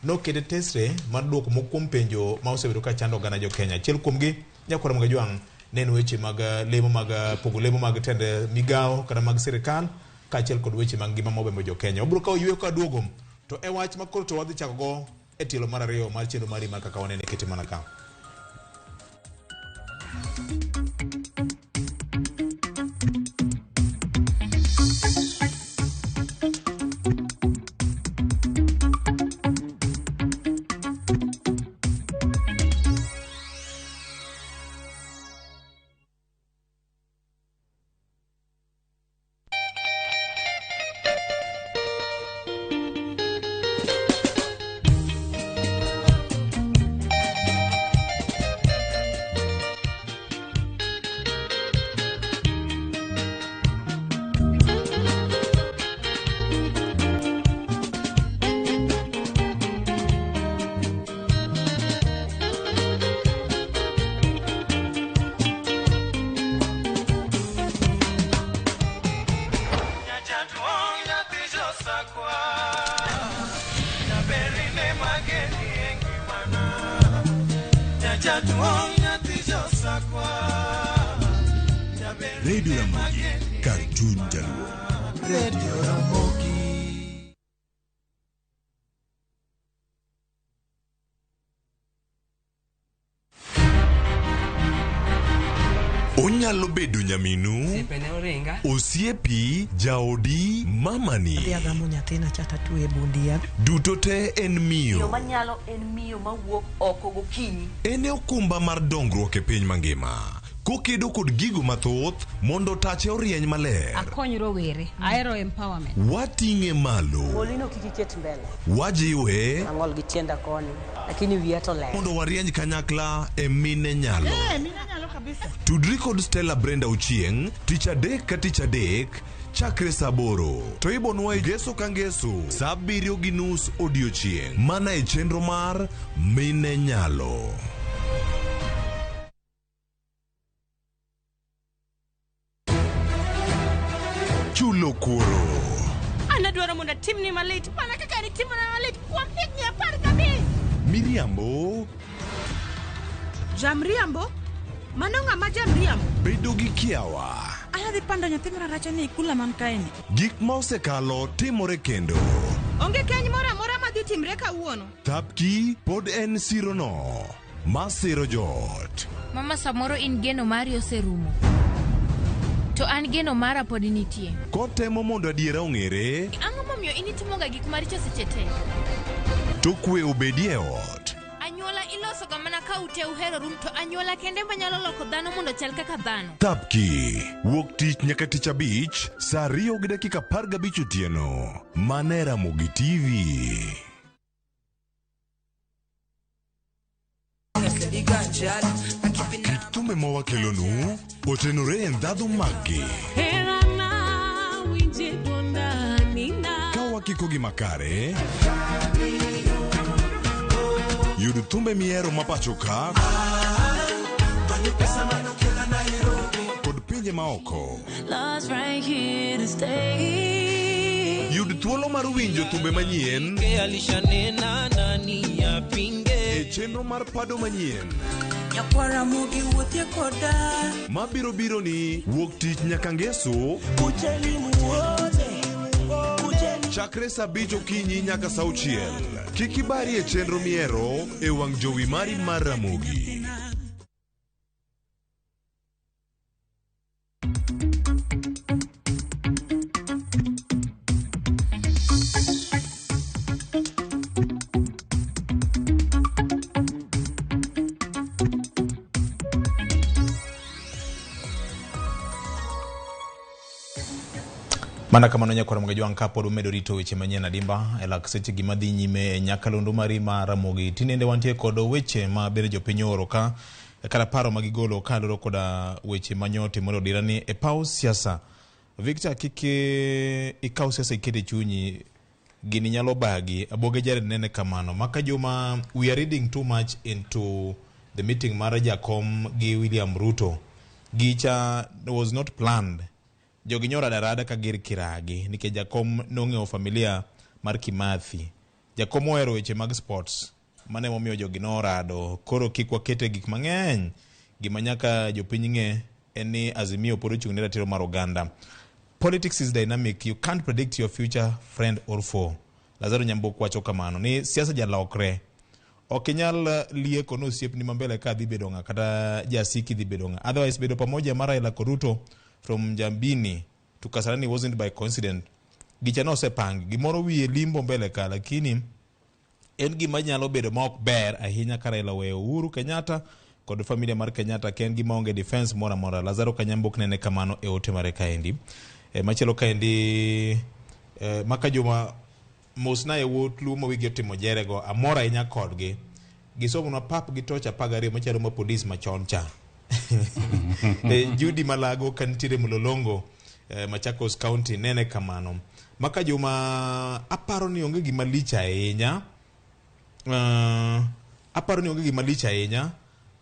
nokete tesre mar duoko moko kuom penjo ma osebedo ka chando oganda jo Kenya. Achiel kuomgi nyakwar Mwajwang' ne en weche mag lemo mag pogo lemo mag tend migawo kata mag sirikal kaachiel kod weche mag ngima mobembo jo Kenya. Wabiro kawo yweyo ka duogo to e wach ma koro to wadhi chako go e tielo mar ariyo mar chenro mari mar kaka wanene kete mana ka. Radio Ramogi, kar chuny jaluo. Radio Ramogi. Onyalo bedo nyaminu, Osiepene oringa. osiepi, jaodi, mamani. Adhi agamo nyathina cha tatwe e bund yath. Duto te en miyo. Yo manyalo en miyo mawuok oko gokinyi. En e okumba mar dongruok e piny mangima. Kokedo kod gigo mathoth mondo tache orieny maler. Akony rowere. Ahero empowerment. Wating'e malo. Molino kik iket mbele. Wajiwe Ang'ol gi tienda koni, lakini wiya to ler. mondo warieny kanyakla e mine nyalo. Eh, mine nyalo kabisa. Tudri kod Stella Brenda Ochieng' tich adek ka tich adek chakre saa aboro to ibonwa e ngeso ka ngeso saa abiriyo gi nus odiochieng' mana e chenro mar Mine Nyalo. Chulo kuoro. An adwaro mondo atimni malit mana kaka nitimona malit kuom higni 15. Miriambo. Jamriambo? Mano ng'ama jamriambo? Bedo gi kiawa. An adhi pando nyathi mararacha ni e kula man kaeni. Gik ma osekalo timore kendo. Onge keny moro amora madhi timre kawuono. Thapki pod en sirono ma siro joot. Mama samoro in geno mari oserumo. To an geno mara pod nitie. Kotemo mondo adiera ong'ere. Ang'o momiyo in itimoga gik maricho seche te? To kwe obedie e ot. Anyuola ilosoga mana ka ute uheroru to anyuola kende manyalo loko dhano mondo chal kaka dhano. Thapki wuok tich nyaka tich abich saa 2:15 otieno. Mana e Ramogi TV. Kit thumbe ma wakelonu otenore e ndhadhu maggi. Ka wakikogi makare, yud thumbe mihero ma pacho ka kod pinje maoko. Yud thuolo mar winjo thumbe manyien e chenro mar pado manyien mabiro biro ni wuok tich nyaka ngeso chakre saa abich okinyi nyaka saa auchiel. Kik ibari e chenro mihero e wang' jowi mari mar Ramogi. Mana kamano nyakwar Ramogi Jwang' kapod umedo rito weche manyien adimba e lak seche gima dhi nyime e nyakalondo mari mar Ramogi. Tinende wantie kod weche ma bende jopiny ooro ka kata paro ma gigolo kaluwore koda weche manyotimore odirani e paw siasa. Victor, kik ikaw siasa iket e chunyi, gini nyalo bagi. Aboge Jared nene kamano. Maka juma, we are reading too much into the meeting mar Jakom gi William Ruto. Gicha was not planned. Jogi nyoro adarada ka gir kiragi nikech Jakom nong'eyo familia mar Kimathi. Jakom ohero weche mag sports. Mano emomiyo jogi norado. Koro kik wakete gik mang'eny. Gima nyaka jopiny ng'e en ni Azimio pod ochung' ne ratiro mar oganda. Politics is dynamic. You can't predict your future friend or foe. Lazaro Nyambok wacho kamano ni siasa jalokre. Ok inyal lieko ni osiepni ma mbele ka dhi bedo ng'a kata jasiki dhi bedo ng'a. Otherwise bedo pamoja mar Raila kod Ruto from Jambini to Kasarani wasn't by coincidence. Gicha nosepangi. Gimoro wiye limbo mbele ka lakini en gima nyalo bedo ma ok ber ahinya ka Raila oweyo Uhuru Kenyatta kod familia mar Kenyatta ka en gima onge defense moro amora. Lazaro Kanyambok nene kamano e ote mare kaendi. Machielo kaendi maka juma mosna yawuot Luo ma wigi otimo jerego amor ahinya kodgi. Gisomonwa pap gi toch 12 machalo ma polis machon cha. Judy Malago ka nitiere Mlolongo Machakos County nene kamano. Maka juma aparo ni onge gima lich ahinya. Aparo ni onge gima lich ahinya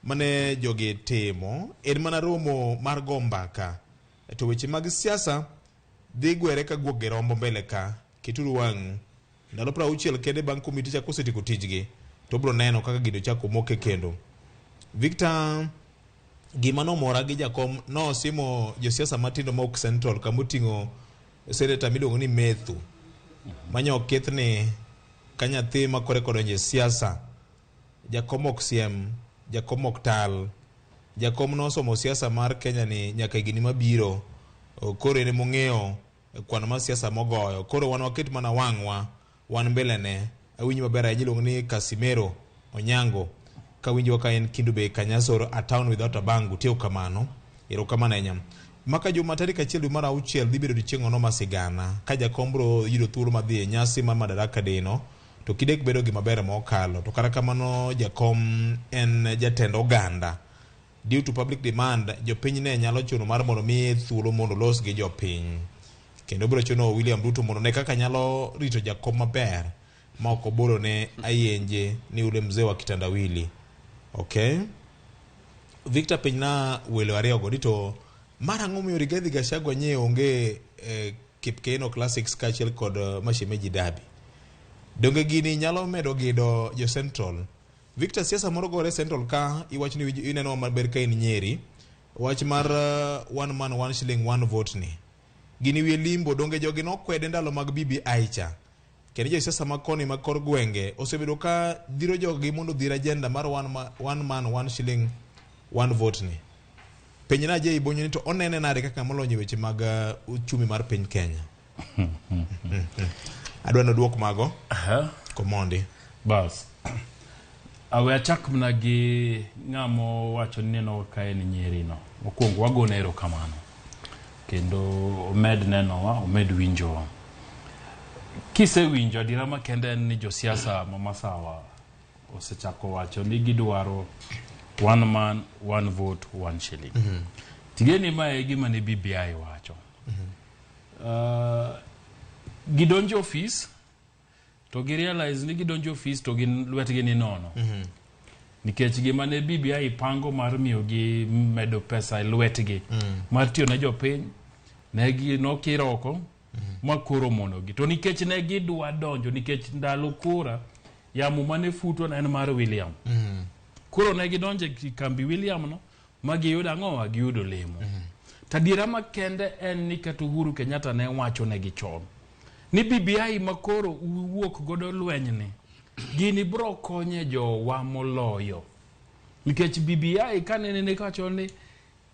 mane jogi timo en mana romo mar go mbaka. To weche mag siasa dhi gwere ka guok gi rombo mbele ka. Keturu wang'u. Ndalo 60 kende bang' komiti cha kosetieko tijgi to bro neno kaka gino chako moke kendo. Victor Gima nomora gi jakom nosimo josiasa matindo ma ok Central kamoting'o seneta miluongo ni Methu manyo okethni ka nyathi ma kore kodonjo e siasa. Jakom ok siem, jakom ok tal. Jakom nosomo siasa mar Kenya ni nyaka higni mabiro. Koro en emong'eyo kwan mar siasa mogoyo. Koro wan waket mana wang'wa wan mbele ne. Awinji maber ahinya iluongo ni Casimero Onyango. Kawinjowa ka en Kindu Bay Kanyasor, a town without a bank. Tiyo kamano. Erokamano ahinya. Maka juma tarik 1 dwe mar 6 dhi bedo odiochieng' ono ma sigana. Ka jakom bro yudo thuolo mar dhi e nyasi mar Madaraka Day no, to kidek bedo gima ber mokalo. To kata kamano jakom en jatend oganda. Due to public demand, jopiny ne nyalo chuno mar mondo miye thuolo mondo olos gi jopiny. Kendo biro chuno William Ruto mondo ne kaka nyalo rito jakom maber ma ok obolo ne ayenje ni ule mzee wa kitandawili. Okay. Victor penjna welo ariyo go to mar ang'o miyo Rigathi Gachagua nye onge Kipkeino Classics kaachiel kod Mashemeji Derby? Donge gini nyalo medo gido jo Central? Victor, siasa moro gore Central ka iwacho ni ineno maber ka in Nyeri. Wach mar one man one shilling one vote ni. Gini wiye limbo, donge jogi nokwede ndalo mag BBI cha. Kendo josiasa ma koni ma kor gwenge osebedo ka dhiro jogi mondo odhir agenda mar one man one shilling one vote ni. Penjna Jay Bonyo ni to onene nade kaka molony e weche mag uchumi mar piny Kenya. Adwa ni oduok mago. Komondi. Bas. Awe achak mana gi ng'ama owacho ni neno ka en Nyeri no. Mokwongo wagone erokamano. Kendo omed nenowa, omed winjowa. Kisewinjo adiera makende en ni josiasa ma Masawa osechako wacho ni gidwaro one man, one vote, one shilling. Tigeni ma e gima ne BBI wacho. Gidonjo ofis to gi realize ni gidonjo ofis to gin lwetgi ni nono. Nikech gima ne BBI pango mar miyo gi medo pesa e lwetgi mar tiyo ne jopiny ne gi nokir oko ma koro monogi. To nikech ne gidwa donjo, nikech ndalo kura yamo mane futo ne en mar William. Koro ne gidonjo e kambi William no ma giyudo ang'owa, giyudo lemo. To adiera makende en ni kata Uhuru Kenyatta ne wacho negi chon ni BBI ma koro uwuok godo lweny ni gini bro konye jowa moloyo. Nikech BBI kane nene kawacho ni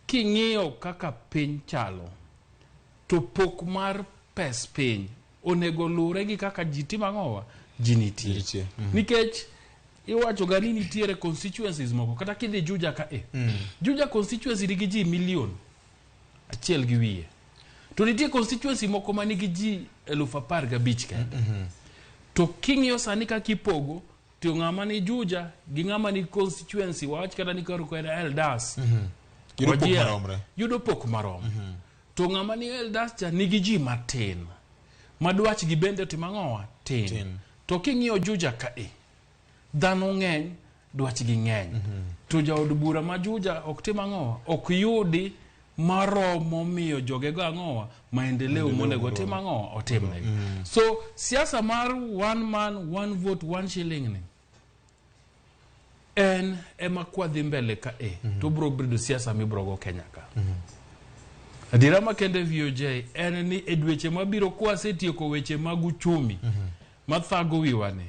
king'iyo kaka piny chalo to pok mar pes piny onego lure gi kaka ji timo ang'owa, ji nitie. Nitie. Nikech iwacho ga ni nitiere constituencies moko kata kidhi Juja ka e. Juja constituency nigi ji milion 1.5. To nitie constituency moko ma nigi ji 15,000 kende. To king'iyo sani kaka ipogo to ng'ama ni Juja gi ng'ama ni constituency wawach kata ni koro kod Eldas. Yudo pok Wajia, maromre. Yudo pok marom. To ng'ama ni Eldas cha nigi ji matin. Ma dwachgi bende otimo ang'owa? Tin. Tin. To king'iyo Juja ka e, dhano ng'eny, dwachgi ng'eny. To jaod bura ma Juja ok tim ang'owa? Ok yudi maromo miyo jogego ang'owa? Maendeleo monego tim ang'owa? Otimnegi. So siasa mar one man, one vote, one shilling ni en ema kwadhi mbele ka e to bro bedo siasa mibro go Kenya ka. Adiera makende VOJ en ni e dweche mabiro kwasetieko weche mag uchumi mathago wiwa ni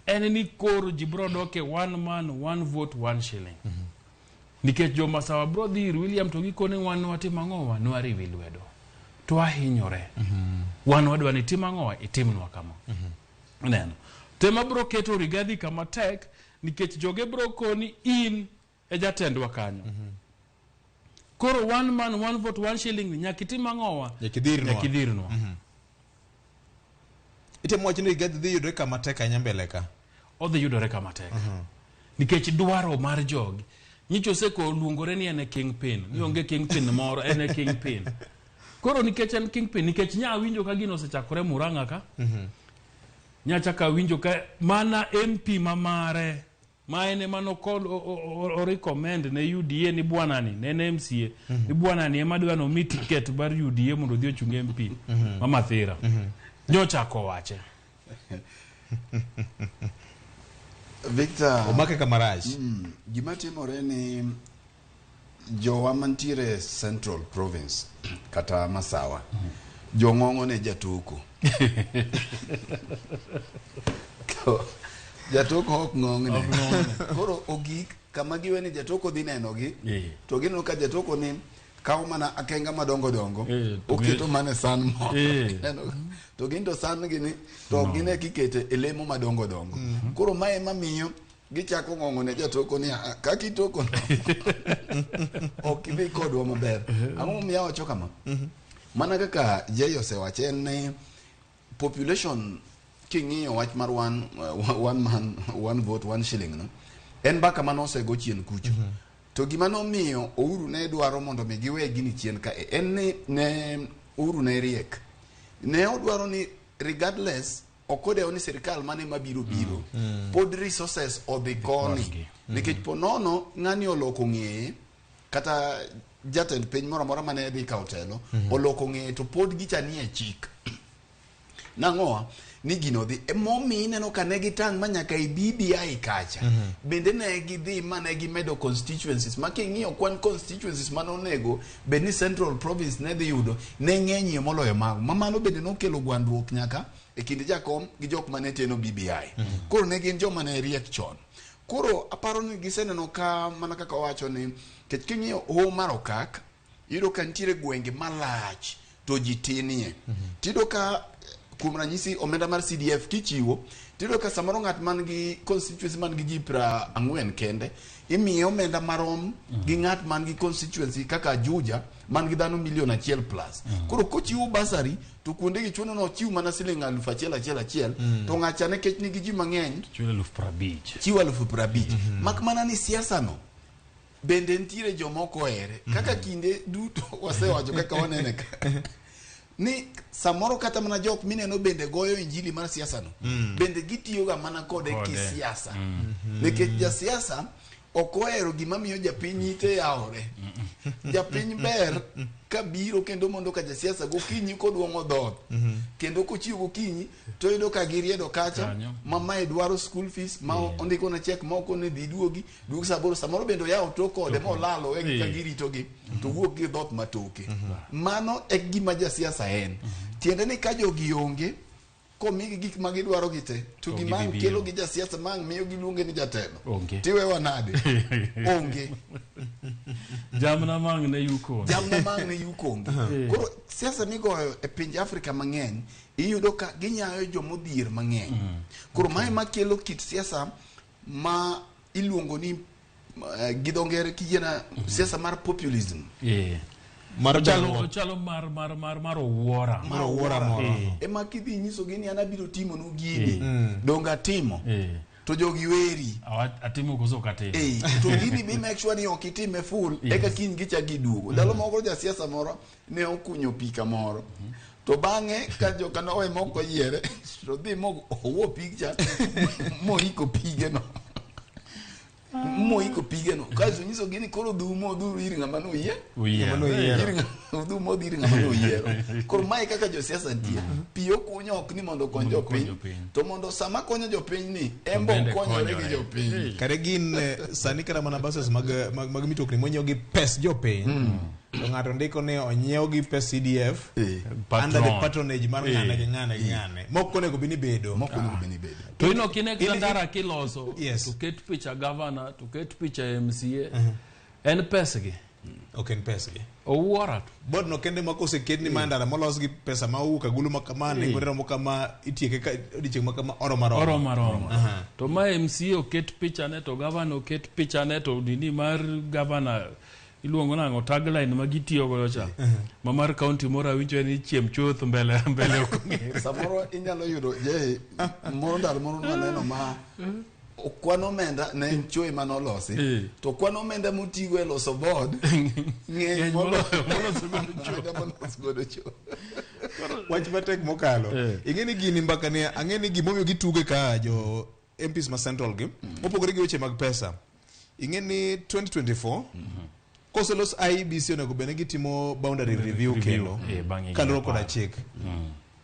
en ni koro ji bro dok e one man, one vote, one shilling. Nikech jo Masawa bro dhi ir William to gikone wan watim ang'owa, nwariwi lwedo. To wahinyore. Wan wadwa ni tim ang'owa, itimnwa kama. Neno. Tema bro keto Rigathi kama tek nikech joge bro koni in e jatendwa kanyo. Koro one man, one vote, one shilling ni nyaka itim ang'owa? Nyaka idhirnwa. Nyaka idhirnwa. Itemo wacho ni Rigathi dhi yudore kama tek ahinya mbele ka. Odhi yudore kama tek. Nikech dwaro mar jogi. Nyicho oseko oluongore ni en e kingpin. Ni onge kingpin moro, en e kingpin. Koro nikech en kingpin, nikech nya winjo ka gino osechakore Murang'a ka. Nya chaka winjo ka mana MP ma mare ma en ema o recommend ne UDA ni bwana ni, ne en MCA, ni bwana ni ema dwa nomi ticket mar UDA mondo odhi ochung MP ma Mathira. Nyochako wache. Victor, Omake kama rach. Gima timore ni Jowa mantiere Central Province kata Masawa, jong'ong'o ne jatoko. To jatoko ok ng'ong'ne. Koro ogik kama giwe ni jatoko dhi nenogi, to gineno ka jatoko ni kawo mana akenga madongo dongo, oketo mana e san moro. To gin to san gi ni to ok gine kikete e lemo madongo dongo. Koro mae ema miyo gichako ng'ong'o ne jatoko ni "Ah, kaka itoko no ok idhi kodwa maber. Ang'o momiyo awacho kama? Mana kaka Jay osewacho en ni population king'iyo wach mar one man one vote one shilling no en mbaka mane osego chien kucho. To gima nomiyo Uhuru ne dwaro mondo mi giwe gini chien ka en ni ne Uhuru ne riek. Ne odwaro ni regardless ok odewo ni sirikal mane mabiro biro pod resources odhi koni nikech po nono ng'ani oloko ng'eye kata jatend piny moro amora mane dhi kawo telo oloko ng'eye to pod gicha nie chik. Nang'owa ni gino dhi emomiyo ineno ka ne gitang' ma nyaka e BBI kacha bende ne gidhi ma ne gimedo constituencies ma king'iyo kwan constituencies mane onego bed ni Central Province ne dhi yudo ne ng'enyie moloyo mago ma mano bende nokelo gwandruok nyaka e kind jakom gi jok mane teno BBI. Koro ne gin joma ne riek chon. Koro aparo ni giseneno ka mana kaka owacho ni kech king'iyo hoho mar Okak iyudo ka nitiere gwenge malach to ji tinie. Tiyudo ka kuom ranyisi omenda mar CDF kichiwo tiyudo ka samoro ng'at man gi constituency man gi ji 40 kende imiye omenda marom gi ng'at man gi constituency kaka Juja man gi dhano milion 1 plus. Koro kochiwo basari to kuonde gi chuno ni ochiw mana siling 1000 achiel achiel to ng'acha nikech nigi ji mang'eny Chiwo 50,000. Chiwo 50,000. Mak mana ni siasa no bende nitiere joma ok ohere kaka kinde duto wasewacho kaka wanene ka ni samoro kata mana jok mineno bende goyo injili mar siasa no bende gitiyoga mana kode kisiasa nikech jasiasa ok ohero gima miyo japiny ite yawore. Japiny ber kabiro kendo mondo ka jasiasa gokinyi koduong'o dhoot kendo kochiwo gokinyi to yudo ka giriedo kacha ma mae dwaro school fees ma ondiko na check ma okone dhi duogi duog saa aboro samoro bende oyawo tok ode molalo wegi ka giritogi to wuok gi dhoot matoke. Mano e gima jasiasa en. Tiende ni ka jogi onge komigi gik ma gidwaro gi te to gima ang' kelo gi jasiasa ma ang' miyo giluonge ni jatelo tiwewa nade onge. Jamna mang' ne yuko. Jamna mang' ne yuko onge. Koro siasa migoyo e pinje Afrika mang'eny iyudo ka ginyayo jomodhier mang'eny. Koro mae makelo kit siasa ma iluongo ni gi dho ngere kiyiena siasa mar populism. Ochalo mar owuora. Mar owuora moro. Ema kidhi nyisogi ni an abiro timonu gini, donge atimo? To jogi weri. Atimo koso ok atimo? To gini be make sure ni ok itime full, eka kiny gichak giduogo. Ndalo moko jasiasa moro ne okunyo pi kamoro. To bang'e ka joka nowe mok oyiere, to dhi mo owuo picture moiko pigeno. Moiko pigeno. Kaeto nyisogi ni koro dhumo odhuru ir ng'ama noyie. Oyiero. Dhumo odhi ir ng'ama noyiero. Koro mae kaka josiasa nitie. Pi okunyo ok ni mondo okony jopiny. To mondo sama konyo jopiny ni, en be okonyore gi jopiny. Kare gin sani kata mana buses mag mitokni monyiew gi pes jopiny. To ng'ato ndiko ni onyiew gi pes CDF under the patronage mar ng'ane gi ng'ane gi ng'ane. Mok onego bed ni bedo. Mok onego bed ni bedo. To ino kine kata ndara kiloso, to ket picha governor, to ket picha MCA, en pesgi. Ok en pesgi. Owuora to. Board no kende ma koseket ni ma ndara molos gi pesa ma owuok agulu ma kama, nengo ne romo kama, itieke ka odiochieng' ma kama, oromo aroma. Oromo aroma. To ma MCA oket picha ne, to governor oket picha ne, to nini mar governor iluongo nang'o tagline ma gitiyo godo cha. Ma mar county moro awinjo ni chiem chuth mbele mbele ok ong'ere. Samoro inyalo yudo je moro ndalo moro nwaneno ma kwan omenda ne en chwe mane olosi to kwan omenda motigo e loso board ng'eny moloyo molos godo cho. Wach matek mokalo. Ing'e ni gini mbaka ni ang'e ni gimomiyo gituge ka jo MPs ma Central gi mopogore gi weche mag pesa. Ing'e ni 2024 koselos IEBC onego bed ni gitimo boundary review kendo kaluwore koda chik.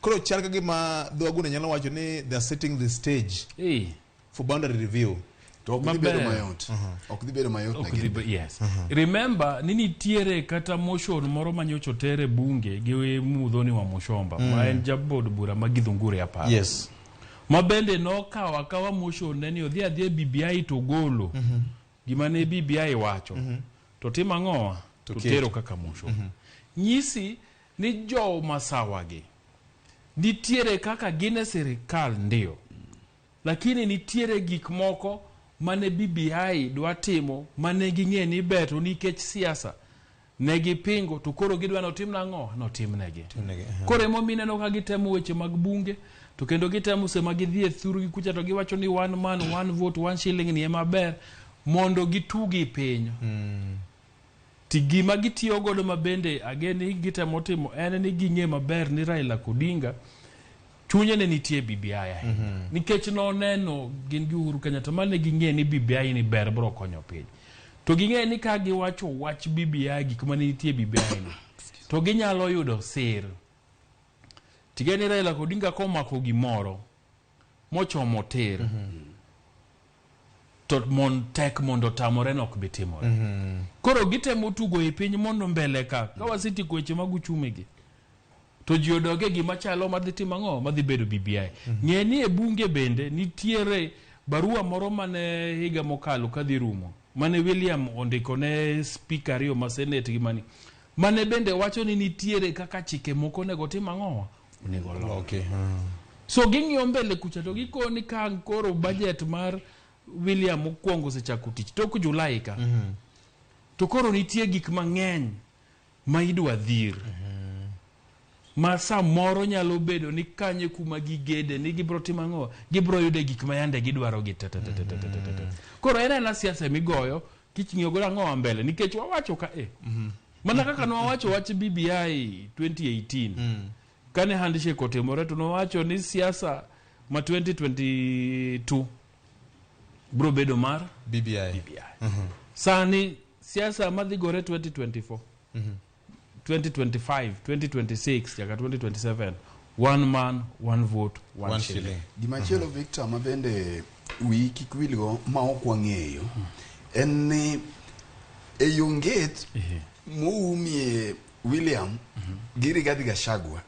Koro chal ka gima dho Wagunda nyalo wacho ni they are setting the stage for boundary review. To ok dhi bedo mayot. Ok dhi bedo mayot Ok dhi yes. Remember ni nitiere kata motion moro manyocha oter e bunge gi Muthoni wa Muchomba ma en jabod bura ma Githunguri aparo. Yes. Ma bende nokawo akawa motion ne ni odhi adhiya e BBI to golo gima ne BBI wacho. To timo ang'owa? To tero kaka motion. Nyisi ni jo masawa gi nitiere kaka gin e sirikal ndio. Lakini nitiere gik moko mane BBI dwa timo mane ging'e ni ber to nikech siasa ne gipingo to koro gidwa notim nang'o notimnegi. Koro emomiyo ineno ka gitemo weche mag bunge to kendo gitemo sema gidhi e thurgi kucha to giwacho ni one man one vote one shilling ni ema ber mondo gitugi piny. Ti gima gitiyo godo ma bende again gitemo timo en ni ging'e maber ni Raila Odinga chunye ne nitie BBI ahinya. Nikech noneno gin gi Uhuru Kenyatta mane ging'e ni BBI ni ber bro konyo piny. To ging'e ni ka giwacho wach BBI gik mane nitie BBI ni to ginyalo yudo sir. Tigeni ni Raila Odinga komako gimoro mochomo tir to mon tek mondo tamore no ok bi timore. Koro gitemo tugo e piny mondo mbele ka wasetieko weche mag uchumi gi to ji odog e gima chalo madhi timo ang'o madhi bedo BBI. Ng'e ni e bunge bende nitiere barua moro mane higa mokalo kadhi rumo mane William ondiko ne speaker ariyo ma senate gi mani mane bende wacho ni nitiere kaka chike moko onego tim ang'o onego loki. So ging'iyo mbele kucha to gikoni ka koro budget mar William mokwongo osechako tich tok Julai ka to koro nitie gik mang'eny ma idwa dhir ma samoro nyalo bedo ni kanye kuma gigede ni gibro timo ang'o gibro yude gik ma yande gidwaro gi te te te te te te te te. Koro en aena siasa migoyo kichng'iyo godo ang'o mbele nikech wawacho ka e mana kaka nwawacho wach BBI 2018 kane handshake otimore to nwawacho ni siasa ma 2022 bro bedo mar BBI. Sani siasa madhi gore 2024 2025 2026 nyaka 2027 one man one vote one, One shilling. shilling. Gimachielo Victor ma bende wiyi kik wilgo ma ok wang'eyo en ni e yo nget moumie William gi Rigathi Gachagua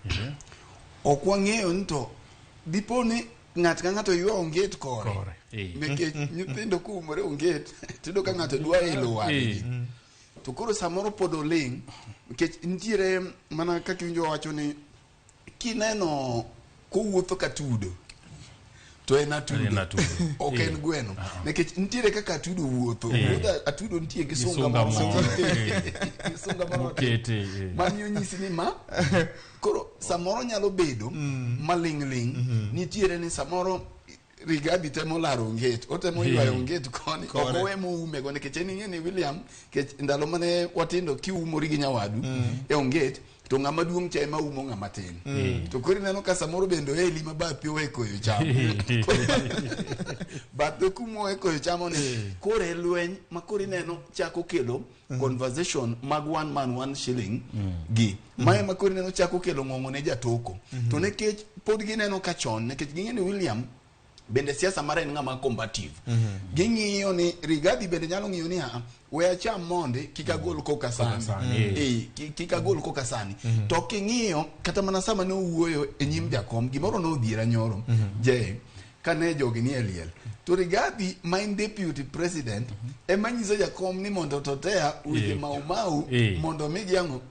ok wang'eyo ni to dipo ni ng'at ka ng'ato ywa onget kore nikech nyithindo koumore onget tiyudo ka ng'ato dwa elo wadgi to koro samoro pod oling' nikech nitiere mana kaka iwinjo wacho ni kineno kowuotho ka tudo to en atudo ok en gweno nikech nitiere kaka atudo wuotho wuodh atudo nitie gi sunga moro gi sunga moro Mokete, mamiyo nyisi ni ma koro samoro nyalo bedo maling'ling' nitiere ni samoro Rigathi temo laro onget otemo ywayo onget koni ok owe moumego nikech en ing'e ni William nikech ndalo mane watindo kiumori gi nyawadu e onget to ng'ama duong' cha ema umo ng'ama tin to koro ineno ka samoro bende oeli ma bathi owe koyo chamo bathe kuma owe koyo chamo ni koro e lweny ma koro ineno chako kelo conversation mag one man one shilling gi mae ma koro ineno chako kelo ng'ong'o ne jatoko to nikech pod gineno ka chon nikech ging'e ni William bende siasa mare en ng'ama combative ging'iyo ni Rigathi bende nyalo ng'iyo ni "Ah, we acham mondi kik agol koka sani kik agol koka sani to king'iyo kata mana sama ne owuoyo e nyim jakom gimoro nodhiera nyoro je kane jogi nie liel to Rigathi ma en deputy president ema nyiso jakom ni mondo totea weche mau mau mondo migi ang'o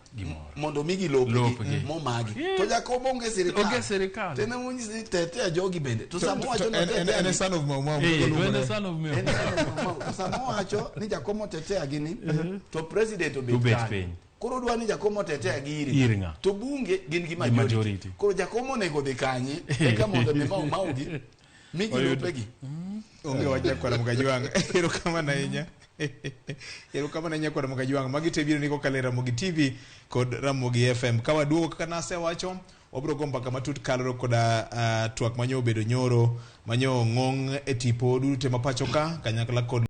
mondo migi lopgi momagi to jakom onge sirikal Onge sirikal. to en ema onyiso ni tetea jogi bende to sama owacho ni otetea En ni- e son of Mau Mau. To en oluongore. e son of Mau. En son of Mau Mau. To sama owacho ni jakom otetea gini to president obet Obet kanyo. piny. Koro odwa ni jakom otetea gi Ir ng'a. To bunge gin gi majority. majority. Koro jakom onego dhi kanye eka mondo mi Mau Mau gi migi lopegi. Onge wach nyakwara Mkajwang'. Erokamano ahinya. Erokamano ahinya nyakwara Mkajwang'. Magi te biro ni kokalo e Ramogi TV kod Ramogi FM. Ka waduogo kaka nasewacho, wabiro go mbaka matut kaloro koda twak manyo obedo nyoro, manyo ng'ong e tipo duto ma pacho ka, kanyakla kod